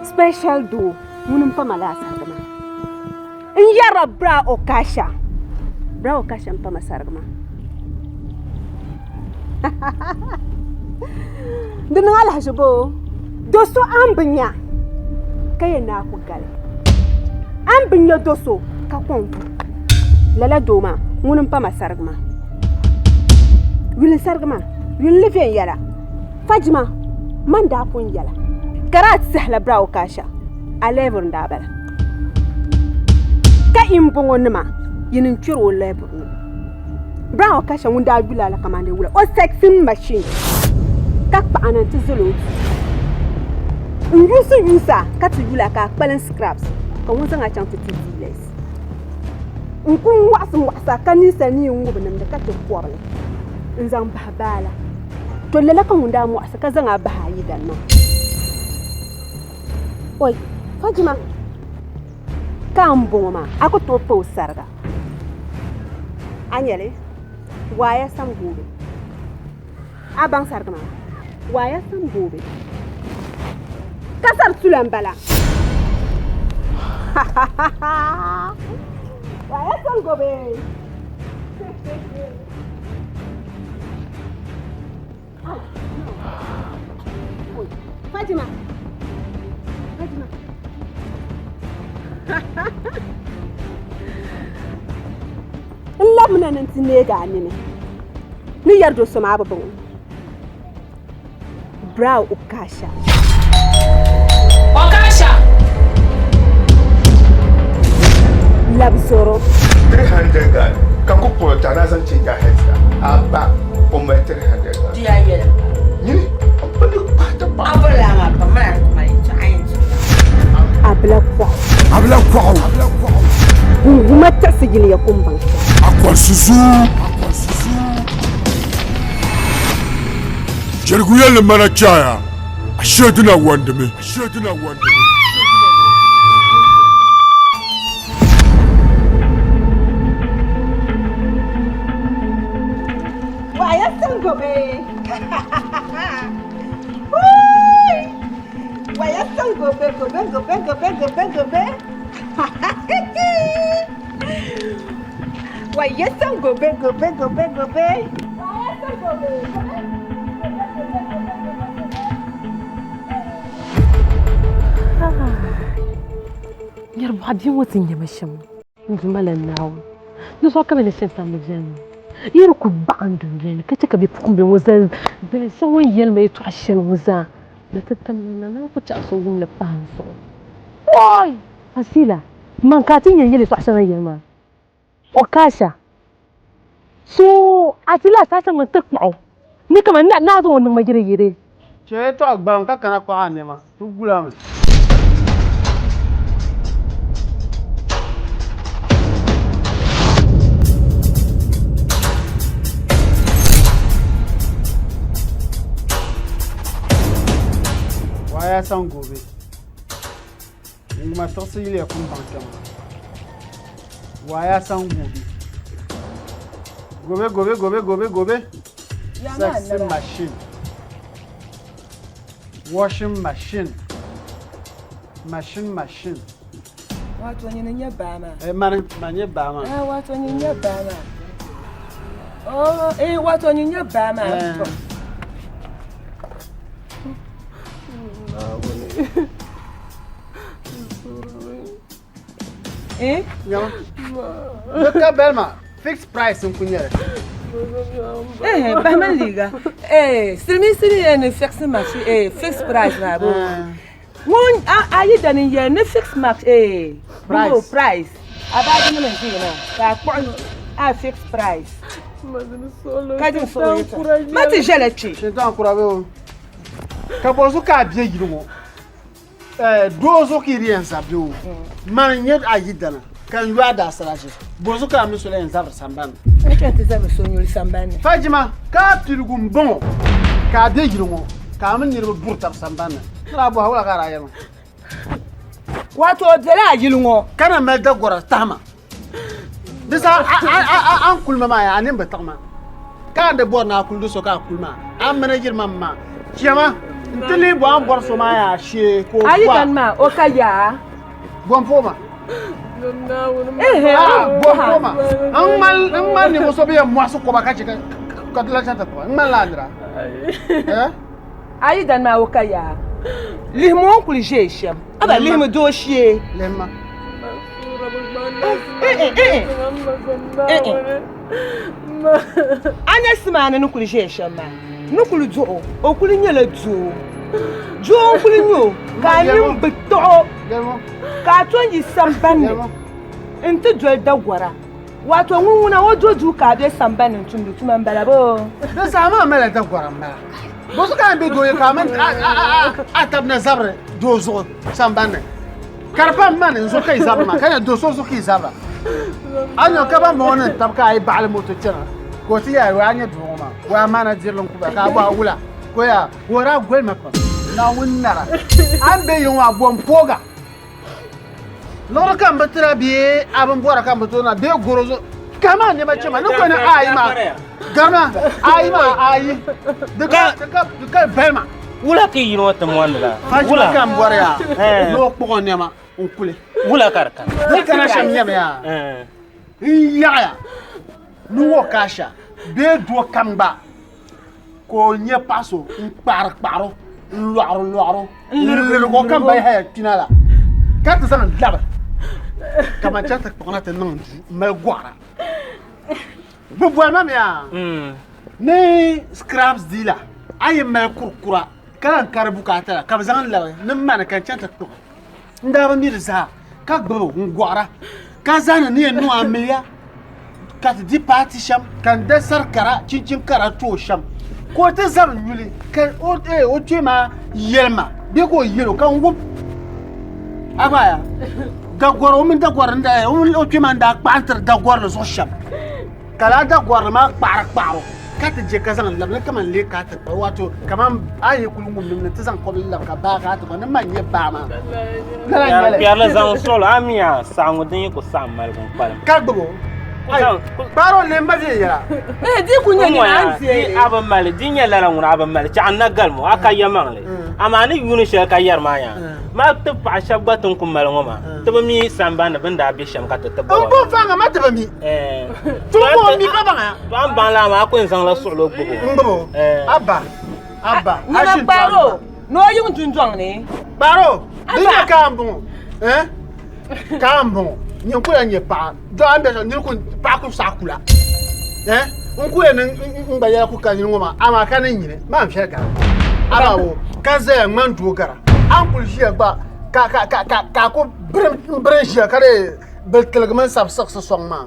special doo, ŋuni m-pa ma laa sariga maa. N yɛrila Bra Okasha, Bra Okasha m-pa ma sariga maa. Di niŋ alahichi boo? Do so a ni bi nya ka yɛn naai ku gali. A ni bi nya do so ka kɔŋ ku. Lala doo maa ŋuni m-pa ma sariga maa. Yuli n sariga maa, yuli li viɛnyɛla. Fajima, man daa pun yɛla ka daa sahila Bra Okasha a level n-daa bala. Ka imbɔŋɔ nima yini n-kpɛri o level ni. Brown Okasha ŋun daa yuli la kamani wula o sexing machine ka kpaɣa na nti zali o duu n yuusi yuusa ka ti yula ka a kpalim scraps ka ŋun zaŋ a chaŋ ti ti dealers n ku waɣisi waɣisa ka ninsal ni yɛn ŋubi nimdi ka ti kɔbili n zaŋ bahi baa la to lala ka ŋun daa mɔɣisi ka zaŋ a bahi a yidana maa oi Fajima ka n bɔŋɔ maa a ku tooi pa o sariga A nyɛli waaya sam goobe. A baŋ sarigi maa? Waaya sam goobe. Ka sari tula m-bala. Waaya sam goobe. Fatima. Fatima. N labimina ni n ti neegi a nini ni yɛri do so maa bi bɔŋɔ. Brow Okasha. Okasha! Labi zoro. 300 Ghana ka ku kpuɣi ta na zaŋ change a head ka a ba o mali 300 Ghana. Di yaa yɛli pa. Nyini o ni kpahi ti pa. A bɔri laa maa pa mana ni kuma yɛltɔɣa a yɛn ti Abila kɔɣu. Abila kɔɣu. Gunguma tiɣisi yiliya kumbaŋ shɛli. Akɔrisuzu. Jɛrigu yɛlli mana chaya, ashe dina wandimi. Ashe dina wandimi. Waya san gobe. Waya san gobe gobe gobe gobe gobe gobe. Wa ya san gobe gobe gobe gobe. Wa ya san gobe gobe. Nyari bɔɣa bia ŋɔ ti nyɛmi shɛm n Duuma la Naawuni di zuɣu ka bɛ ni shɛli bi viɛli ŋɔ. Yi di ku baɣa n dundoli ni ka chɛ ka bipuɣimbila ŋɔ zali zali shɛŋa o ni yɛli ma yɛtɔɣ shɛli ŋɔ zaa ni ti tim ni na ku chaɣisi o wumli pahi n zuɣu. Oi! Asila, man ka a ti yɛn yɛli yɛtɔɣ shɛŋa yɛli maa? Okasha, So a ti lahi saɣisi ŋun ti kpuɣi o ni kaman naa zaŋ o niŋ ma yireyire? Chɛ yɛtɔɣa gbaŋ ka kana kpuɣi a nɛma, ti gulami. Wa ya san gobe. Ŋuma siɣisi yiliya kum baŋ kpɛma. Wa ya san gobe. Gobe gobe gobe gobe gobe. Sexy machine. Washing machine. Machine machine. Wato nyini nyɛ baa maa. Eh, mani ma nyɛ baa maa. Eh, wato nyini nyɛ baa maa. Oh, eh, wato nyini nyɛ baa maa. Eh. Eh? Nyama. Di ka bali maa fixed price n ku nyɛli. Eh, bahi ma liiga. Eh, silimiinsi ni yɛli ni fixed machine, eh, fixed price maa bo. Ŋun a yi dani yɛli ni fixed max, eh, price. price. A baaji nim n ʒiya maa ka a kpuɣi a fixed price. Ka din suɣi yɛltɔɣa. Ma ti ʒɛla kpe. Shintaŋ kura bee o. Ka bɔri zuɣu ka a bɛ yili ŋɔ doo zuɣu ka yi di yɛn zabiri o mani n nyɛ a yidana ka n yo a daasarachi bɔri zuɣu ka a mini so la yɛn zabiri sambani. N chɛn ti zabiri so nyuli sambani. Fajima ka a piligu n bɔŋɔ ka a bɛ yili ŋɔ ka a mini niriba buri tabi sambani ni daa bɔhi wula ka a daa yɛli ma. Wato o bela a yili ŋɔ. Ka na mali dagɔra tahima. Di saha a ni kuli ma maa yaa a nini bi tiɣi ma ka a ni di bɔri ni a kuli di so ka a kuli maa a mini yiri ma maa chɛma n ti lihi bɔ a ni bɔri so maa yaa shee ka o A yi dani maa o ka yaa. Bɔmpo ma. Bɔmpo ma. N ŋmani ninvuɣ so bɛ yɛn mɔɣisi kɔba ka chɛ ka di lan chaŋ ti kpuɣi. N ŋmanila a nira. A yi dani maa o ka yaa. Lihimi o ni kuli ʒe shɛm. Aba lihimi doo shee. Lihima. A nya simaani ni kuli ʒiya shɛm maa ni kuli duɣ o o kuli nyɛla doo doo n kuli nyɛ o ka a nini bi tiɣ o ka a tom yi sambanni n ti doli dagɔra wato ŋun ŋuna o do duu ka a be sambanni n tumdi tuma m bala boo di saha maa malila dagɔra m bala bɔzu ka a be doo ka a mini a tab na zabiri doo zuɣu sambanni Ka di pa mani n zuɣu ka yi zabiri maa, ka nyɛ do so zuɣu ka yi zabira. A nya ka ban bɔŋɔ ni n tabi ka a yi baɣali moto chana ka o ti yɛli a nyɛ doo ŋɔ maa o amaana dirili n ku ba ka a bɔhi wula ka o yaa ka o daa goli ma pam Naawuni nara a ni be yiŋ maa bɔ m-pooga liɣiri ka m bi tira bee a bin bɔra ka m bi tooi na bee goro zuɣu ka maa nɛma chɛ ma ni kɔni ayi maa garima ayi maa ayi di ka di ka bali ma Wula ka yi ŋɔ ti mɔndi la? Wula ka n bɔri yaa ni o kpuɣi o nɛma n kuli. Wula ka di kana? Di kana shɛm nyɛmi yaa n yaɣiya ni o kasha bee doo kam gba ka o nyɛ paɣa so n kpaɣiri kpaɣiri o n lɔɣiri lɔɣiri o n lirigi o kam bayi haya kpina la ka ti zaŋ labi ka man chaŋ ti kpuɣina ti niŋ duu m mali gɔɣira. Bɛ boli ma mi yaa ni scraps dealer a yi mali kurikura ka lahi kari bukaata la ka bɛ zaŋ labi ni mani ka n chaŋ ti kpuɣi n daa bi mi di zaa ka gbubi n gɔɣira ka zani ni yɛn niŋ amiliya ka ti di paati shɛm ka n da sari kara chinchin kara ti o shɛm ka o ti zabi nyuli ka o kpee maa yɛli ma bee ka o yɛl o ka n wum a gba yaa dagɔri o mini dagɔri n daa o kpee maa n daa kpaɣi n tiri dagɔrili zuɣu shɛm ka laa dagɔrili maa kpaɣiri kpaɣiri o ka ti je ka zaŋ labi ni kaman lee ka ti kpa wato kaman a yi kuli ŋum ni ti zaŋ kɔbili labi ka baa ka ti kpa ni man nyɛ baa maa lala n nyɛli. Kpɛrili zaŋ suɣili a mi a saɣiŋgu din yi ku saɣim maligu n kpalim. Ka gbubi o. Kpaaro ne ma viɛnyɛla. Eh, di ku nyɛ nina an Di a bi mali, di nyɛ lala ŋuna a bi mali, chaɣ n na galimo, a ka yɛmaŋli. Amaa ni yuuni shɛli ka yɛri maa yaa, ma ti paɣa shɛba gba ti ni ku mali ŋɔ maa, ti bi mi sambani ni bɛ ni daa be shɛm ka ti ti bɔba. N bo faaŋa ma ti bi mi. Ti bo mi ba baŋya. To a ni baŋ laa maa, a ku yɛn zaŋla suɣulo gbubi o. N gbubi o. Abba, abba. Nyina kpaaro, ni o yiŋ dundɔŋ ni. Kpaaro, di nyɛ ka n bɔŋɔ. Ka n bɔŋɔ. Nyɛ kula nyɛ paɣa. Do a ni bɛ shɛm niri ku paɣa ku saɣi kula. N ku yɛn ni n gba yɛla ku ka nini ŋɔ maa amaa ka ni nyini maa n viɛli gara. Amaa wo ka zaya ŋmani doo gara. A ni kuli ʒiya gba ka ka ka ka ka a ku birim birim ʒiya ka di bi tiligimi n sabi siɣisi sɔŋ maa.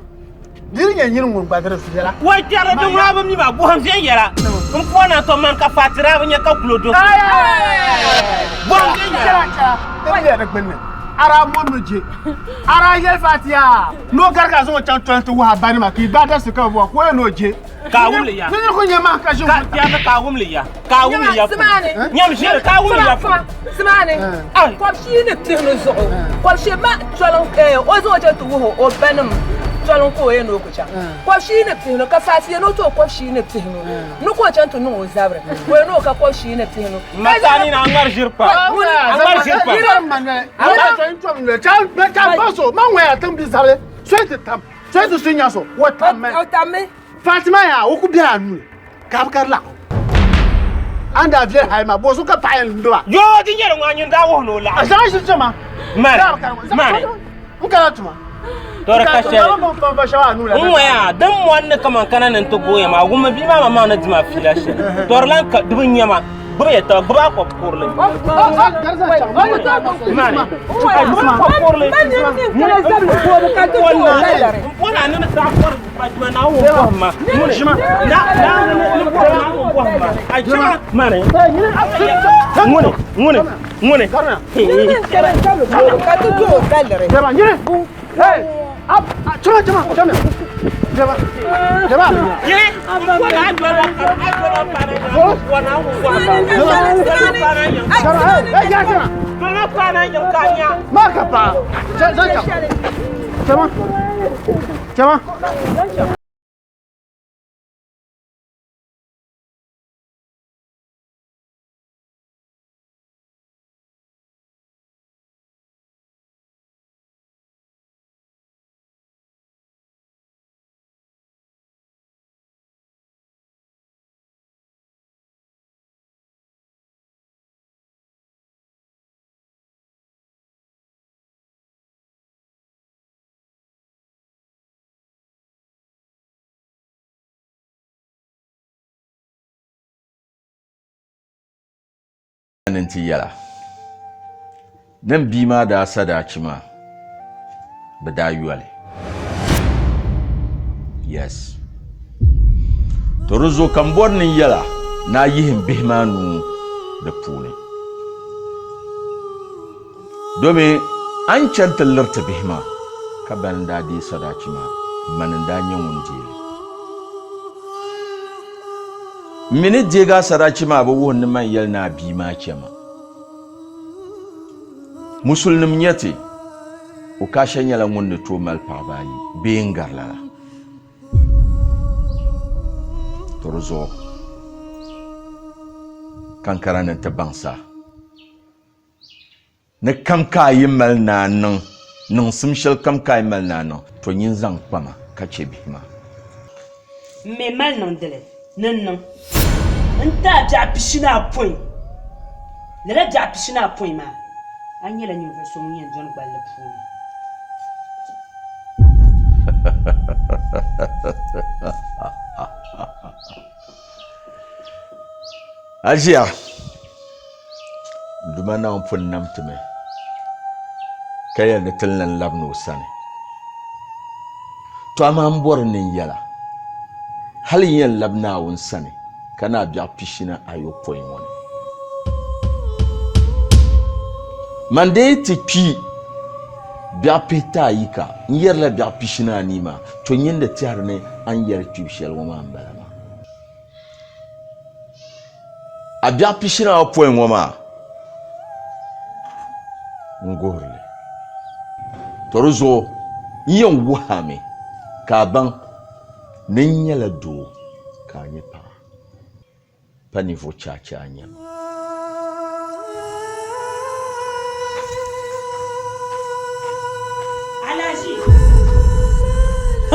Di yi nyɛ nyini ŋun gba di di viɛla. Wai kpɛri di ŋuna bi mi maa bɔhim viɛnyɛla n puhi na to mani ka faatira bi nya ka kulo do so. Bɔhim viɛnyɛla. Di bi yɛli di gbunni a daa mɔri mi je a daa yɛli faatiya ni o gari ka a zaŋ o chaŋ toli ti wuhi a ba nima ka yi gbaai dabisi ka bi bɔhi ka o yɛli ni o je. Ka a wumli ya. Ni niri ku nyɛ maa ka ʒi Ka kpɛri ka a wumli ya. Ka a wumli ya Simaani. Nyam ʒiri ka a wumli ya Sima, simaani. Kɔbishii ni pihinu zuɣu. Kɔbishii ma toliŋ o zaŋ o chaŋ ti wuhi o banim toliŋ ka o yɛn ni o ku chaŋ. Kɔbishii ni pihinu ka Faatiya ni o ti o kɔbishii ni pihinu ni ka o chaŋ ti niŋ o zabiri ka o yɛn ni o ka kɔbishii ni pihinu. Mataani na a ŋmari ʒiri pa. A ŋmari ʒiri pa. O tammi. Fatima yaa o ku bela a nuu ni ka a bi kari laɣim a ni daa viɛli hali maa bɔzu ka paɣa yɛn gbuba. Yoo di nyɛla ŋɔ a nyin daa wuhi ni o laɣim. A zaŋ ʒiri chɛma. Mani mani. N kana tuma. Tɔri ka shɛli. N ŋɔ yaa din mɔni ni kaman kana ni n ti gooya maa wummi bia maa maŋmaŋ ni dima fiila shɛli. Tɔri lan ka di bi nya ma. Gbubi ya taba gbubi a kɔb kurili. Mani gbubi a kɔb kurili. N pɔna ni ni saɣa kɔri Fatima na wo bɔhim ma. Na na ni bɔhim na wo bɔhim ma. A jima mani. Ŋuni ŋuni ŋuni. Jaba nyini. Hey, ab chama chama chama. Jaba. Jaba. Yiri. Wala jɔla a jɔla paana wana wo bɔhim ma. Jɔla paana nyam. Hey, ya chama. Jɔla paana nyam ka nya. Ma ka pa. Chama. Chama. Chama. Ni nti yɛla, Ni m bia maa daa sadaachi maa, bɛ daa yoli. Yes. To di zuɣu ka m bɔri ni n yɛla ni a yihi m bihi maa nuu di puuni. Domi a ni chani ti liri ti bihi maa, ka bɛn n-daa deei sadaachi maa, mani n-daa nyɛ ŋun deei li. M mi ni deegi a sadaachi maa bi wuhi ni man yɛli ni a bia maa chɛ ma. Musulinim nyɛ ti, Okasha nyɛla ŋun ni tooi mali paɣaba ayi bee n-gari lala. To di zuɣu ka n kana ni n ti baŋs a. Ni kam ka a yi mali ni a niŋ, niŋsim shɛli kam ka a yi mali ni a niŋ, to nyin zaŋ kpama ka chɛ bihi maa. M mi mali niŋdili ni n niŋ n-ti a biɛɣu pishinaapɔin. Lala biɛɣu pishinaapɔin maa, a nyɛla ninvuɣ so ŋun yɛn dɔni gballi puuni. A ʒiya. N Duuma Naawuni pun nam ti mi, ka yɛli ni ti ni lan labina o sani. Tɔ amaa m bɔri ni n yɛl a, hal n yɛn lab Naawuni sani ka na biɛɣu pishina ayopɔin ŋɔ ni. Man dee ti kpi biɛɣu pihita ayi ka n yɛrila biɛɣu pishina anii maa, tɔ nyin di tɛhiri ni a ni yɛli kpibu shɛli ŋɔ maa m-bala maa. A biɛɣu pishinaayopɔin ŋɔ maa n guhiri li. To di zuɣu n yɛn wuhi a mi. Ka a baŋ ni n nyɛla doo ka a nyɛ paɣa, pa ninvuɣ chaachaa n-nyɛ ma.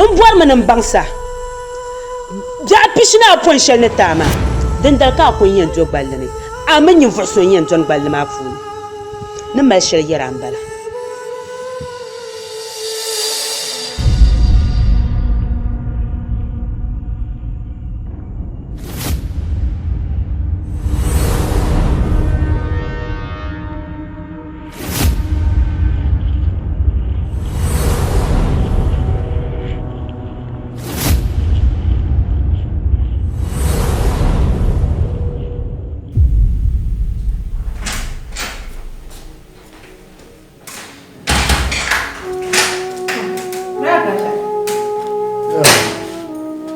N bɔrimi ni m baŋ sa biɛɣu pishi ni apɔin shɛli ni ti a maa, dindali ka a ko n-yɛn do gballi ni, a mini ninvuɣ so n-yɛn dɔni gballi maa puuni. Ni mali shɛli yɛra m-bala.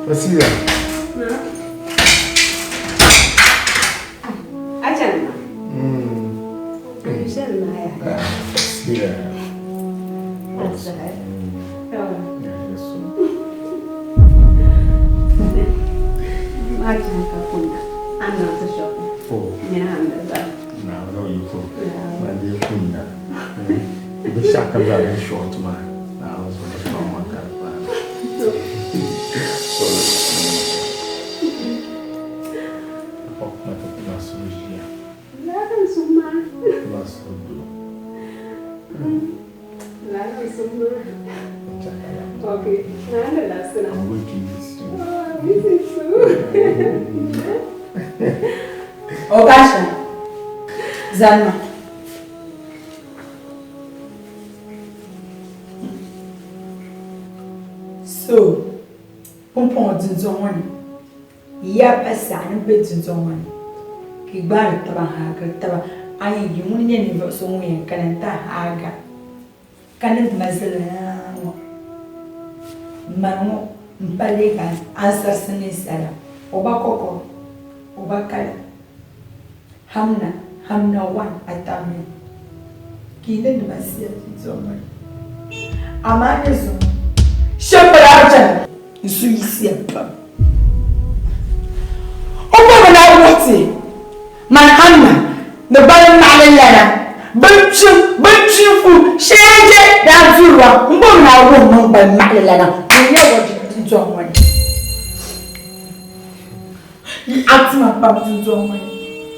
Wasila. Okasha, zanima. So, pumpɔŋɔ dundɔŋ ŋɔ ni, ya pa saɣi ni be dundɔŋ ŋɔ ni, ka yi gbaari taba n-haagiri taba, a yi yi ŋuni nyɛ ninvuɣ so ŋun yɛn kana nti haaga ka niŋdi ma zilima ŋɔ, mani ŋɔ m-pa leei ka ansarisi ninsala, o ba kɔkɔri, o ba kali. Hamna, Hamna one, Atammi, ka yi niŋdi ma siya dundɔŋ ŋɔ ni. Amaa nyɛ zuŋɔ shɛm pala a bi chana, n su yiɣisiya pam. O bɔrimi ni a wuhi ti man Hamna ni gbali maɣili lana, bini kpim, bini kpim fu, shee je daa duriwa, m bɔrimi ni a wuhi man gbali maɣili lana ŋun nyɛ wajib dundɔŋ ŋɔ ni. Yi atima pam dundɔŋ ŋɔ ni.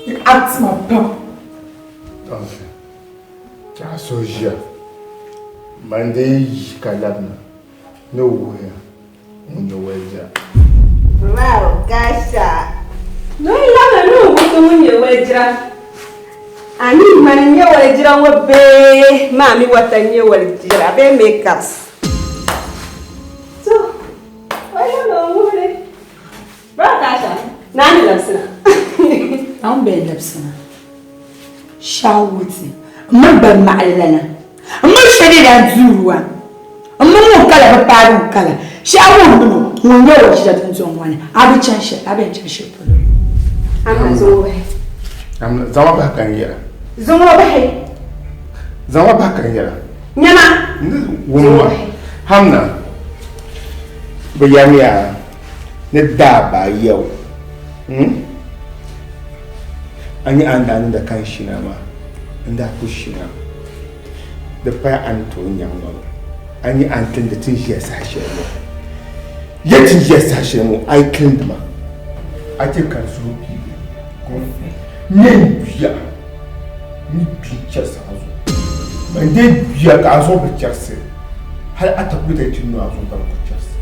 Yi atima pam. Tɔnsi, Ti a so ʒiya, man dee yi ka labina ni o wuhiya ŋun nyɛ walijira. Wow, gasha. Ni o labina ni o wuhi ŋun nyɛ walijira. A mi mani n-nyɛ walijira ŋɔ bee maa mi wata n-nyɛ walijira bee makeups. So, o labina o wuhiri. Naawuni bee labisina shaawuti m mini ban maɣili lana m mini shɛli daa duuruwa m mini ŋun kala bi paagi ŋun kala shɛhi ŋun mini o ŋun nyɛ o jila dundɔŋ ŋɔ ni a bi chani shɛli a bɛn chani shɛli polo. Zaŋ bahi ka n yɛra. Zaŋ o bahi. Zaŋ o bahi ka n yɛra. Nyama. Wumma hamna bi yɛmiya. Ni daa baai yɛw hmm? A nya a ni daa niŋda ka n shina maa, n daa ku shina. Di paya a ni tooi nyaŋ ma ŋɔ. A nya a ni tilindi ti ni ʒiya saha shɛli ŋɔ. Ya ti ni ʒiya saha shɛli ŋɔ, a yi tilindi ma, a chɛ ka n suhu piigi. Nyɛ n bia ni kpi n-chɛrisi a zuɣu. Man dee bia ka a zuɣu bi chɛrisi. Hali a takulita yi ti nyo a zuɣu ka di ku chɛrisi.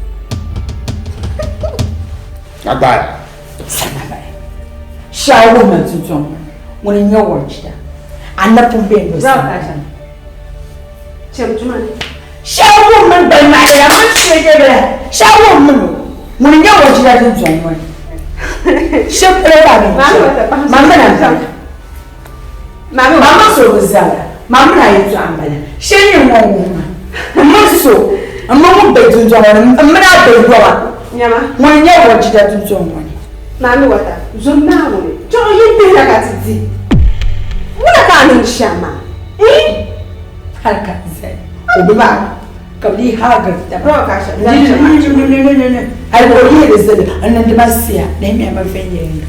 A gbaaya. Samabali. Shɛhi wuhi ma tuntɔŋ ŋɔ ŋuni n-nyɛ wɔnchida. A na pun be n-do sani. Shɛhi wuhi mini bali maɣili la mini sheegebila. Shɛhi wuhi mini o ŋuni n-nyɛ wɔnchida tuntɔŋ ŋɔ ni. Shɛb polo ka a bɛ n-chɛ. Ma mini a bala. Mama so bi zala, ma mini a yɛtɔɣa m-bala. Shɛli nyɛ ŋɔ wuhi ma, m mini so, m mini ŋun be dundɔŋ ŋɔ ni, m mini a be yɔma, ŋuni n-nyɛ wɔjida dundɔŋ ŋɔ ni. Maami Wata, zom Naawuni, chuɣu yi pihina ka ti di. Wula ka a niŋ shɛm maa? Ii! Hali ka n zali o bi baai. Ka bɛ dii haagiri taba. Hali ka o yihi di zali n-niŋdi ma siya, nahimiya ma viɛnyɛliŋga.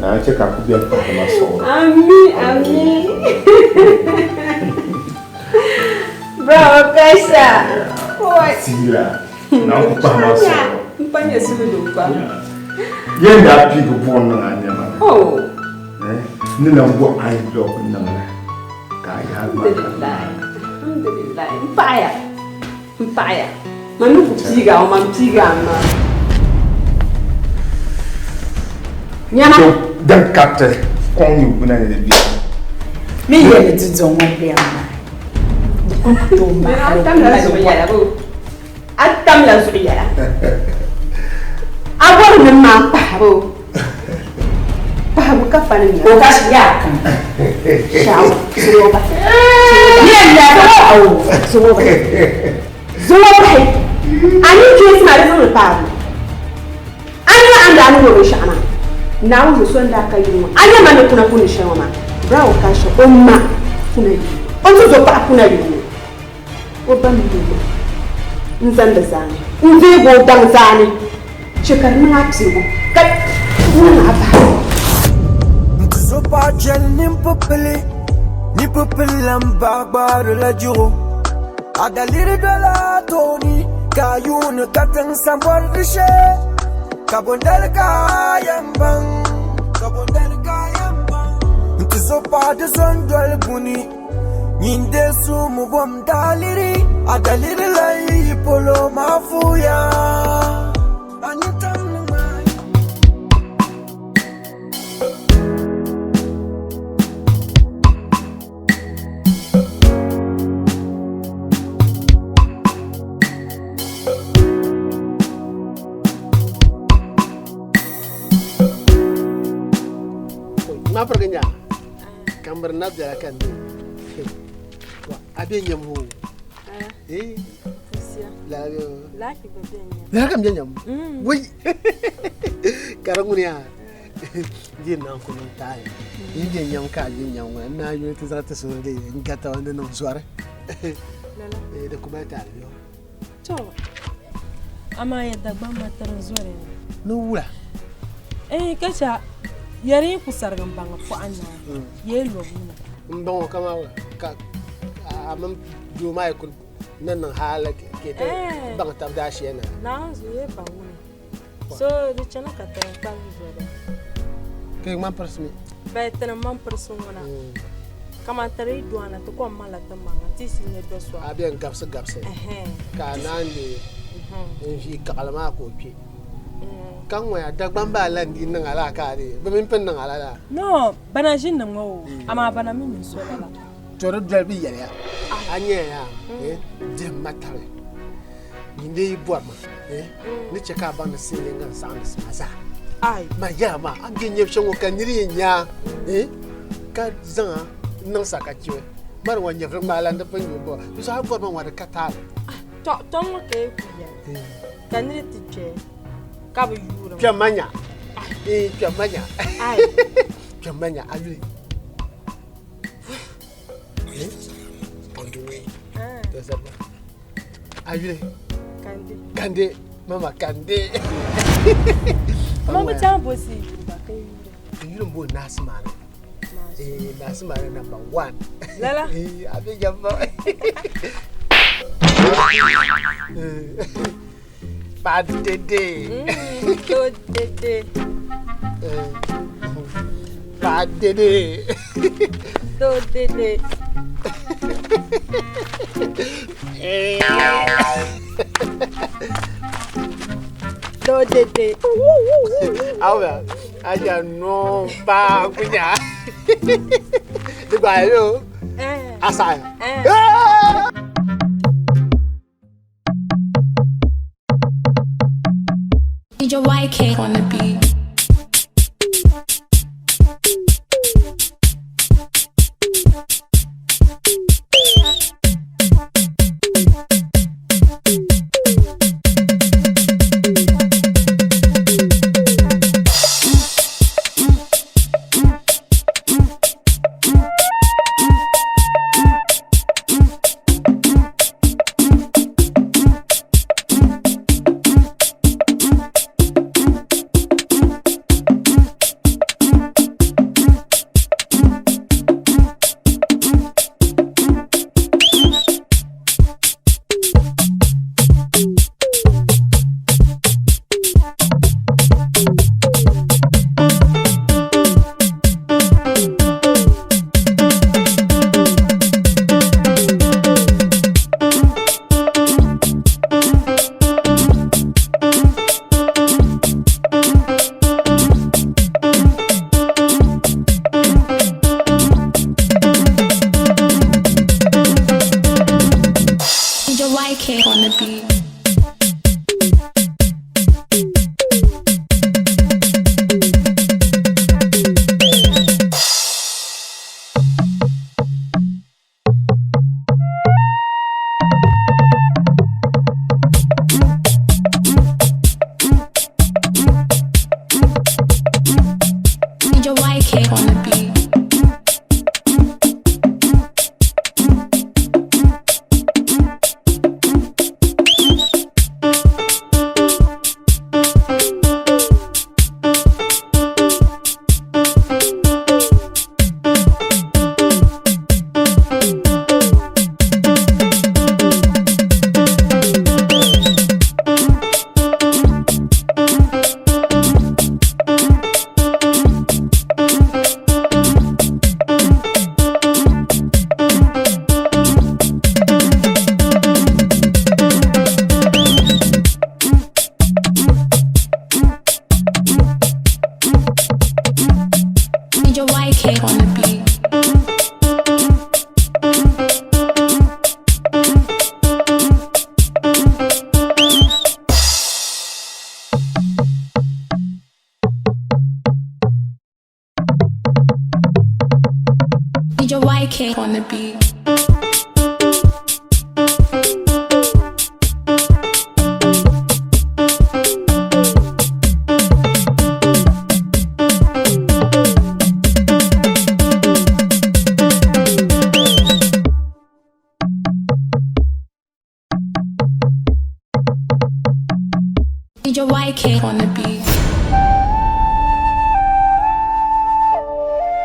Naa chɛ ka a ku beni pahiri ma suɣuri. Ami, ami. Bravo, Kaisha. Siila, naa ku pahi ma suɣuri. M pa nyɛ suhudoo pam. Yɛn daa piigi buɣim niŋ a nɛma ni. Oh. Ni lan bo ice block niŋ li ka a yaagi maa ka di Alhamdulillah. Alhamdulillah. M paɣiya. M paɣiya. Man ni ku piigi a man piigi a maa. Nyama. So din kariti kɔŋ nyubu gbuna ni di bɛ. Mi yɛli di dɔŋ ŋɔ bɛ maa. Di kuli ku tooi maai hali A tamla zuɣu yɛla boo. A tamla zuɣu yɛla. A bɔri ni maa pahibu. Pahibu ka fa ni nya. O ka shi yaa kam. Shaawu, zuŋɔ bahi. Yɛn yaa ka paɣa o. Zuŋɔ bahi. Zuŋɔ bahi. A ni kpeesi maa di zaŋ li paagi. A ni a ni daa niŋ o binshɛɣu maa. Naawuni zo so n daa ka yuli ŋɔ. A nya ma ni kuna kundi shɛli ŋɔ maa. Bravo Kasha o ma kuna yuli. O tuzo paɣa kuna yuli ŋɔ. O ba mini o ma n-zani di zaani n-deegi o daŋ zaani chɛ ka di niŋ a pirigu ka niŋ a bahi. N-ti zo paɣa chani nimpipili, nimpipili lan bahi gbaarila jiɣu. A daliri dola a tooni ka a yuuni katiŋ sa m-bɔri di shee. Ka bondali ka a yɛn baŋ, ka bondali ka a yɛn baŋ. N-ti zo paɣa di zo n-doli buni. Nyin deei sumu bom daliri, a daliri lan yi yi polo maa fuya. A nintam ni ŋmaai. Ma farga nya. Kamar na biɛla ka n a bɛ nyɛm o eh lala kam bɛ nyɛm wai ka di ŋuni yaa di niŋ ku niŋ taali yi bɛ nyɛm ka a bɛ nyɛm ŋuna n naa yuli ti zaŋ ti suhuri di n gata ni niŋ zɔri di ku mali taali bɛ To, amaa ya Dagbaŋ ma tiri n zɔri ni. Ni wula? Eh, ka cha yɛri yi ku sarigi n baŋ pɔɣu naa, yee lɔbu na. N baŋ o kaman wula ka a mini doo maa yi ku ni niŋ hali ka yi ti baŋ tab daashee na. Naawuni zuɣu yee baŋ wuni. So di chana ka tiri n kpaligi zɔri. Ka yi ŋmani pirisi mi? Bɛ ti ni ŋmani pirisi ŋuna. Kaman tiri yi dɔɣina ti kom maŋla ti maŋa ti yi nyɛ do so. A bɛn gabisi gabisi ka a naan leei n ʒii kaɣili maa ka o kpe. Ka ŋɔya Dagbamba a lan dii niŋ a laa ka a dii bɛ mini pun niŋ a lala? No, bana ʒi niŋ ŋɔ o, amaa bana mi mini so lala. To di doli bɛ yɛliya, a nyaya yaa, dihim ma tabili, nyin dee yi bɔri ma, ni chɛ ka a baŋ ni siɣili ŋan saɣindi sima zaa. Ma yɛla maa, a ni bɛ nyɛbu shɛm ŋɔ ka nir yɛn nya a, ka zaŋ a niŋ sakachibi, mani ŋɔ nyɛvili ŋmaa la n di pun nyu bɔ, di zuɣu a bɔri ma ŋɔ di ka taali. Tɔ, tɔŋ ŋɔ ka yi ku yɛli, ka nir ti kpe ka bi yuuri ma. Kpɛm ma nya, kpɛm ma nya, kpɛm ma nya, a yuli. A yuli Kande. Kande mama Kande. Mama bi chaŋ bosi ba ka yuli. N yuli m-bo Naasimaani. Eh, Naasimaani number 1. Lala? Eh, a be jamba. Pa dede. To dede. Pa dede. To dede. To dede. Awa, aja no pa kunya. Di gba yo. Asa. Eh. DJ YK on the beat. on the beat. DJ YK on the beat. DJ YK on the beat. DJ YK on the beat. DJ YK on the beat.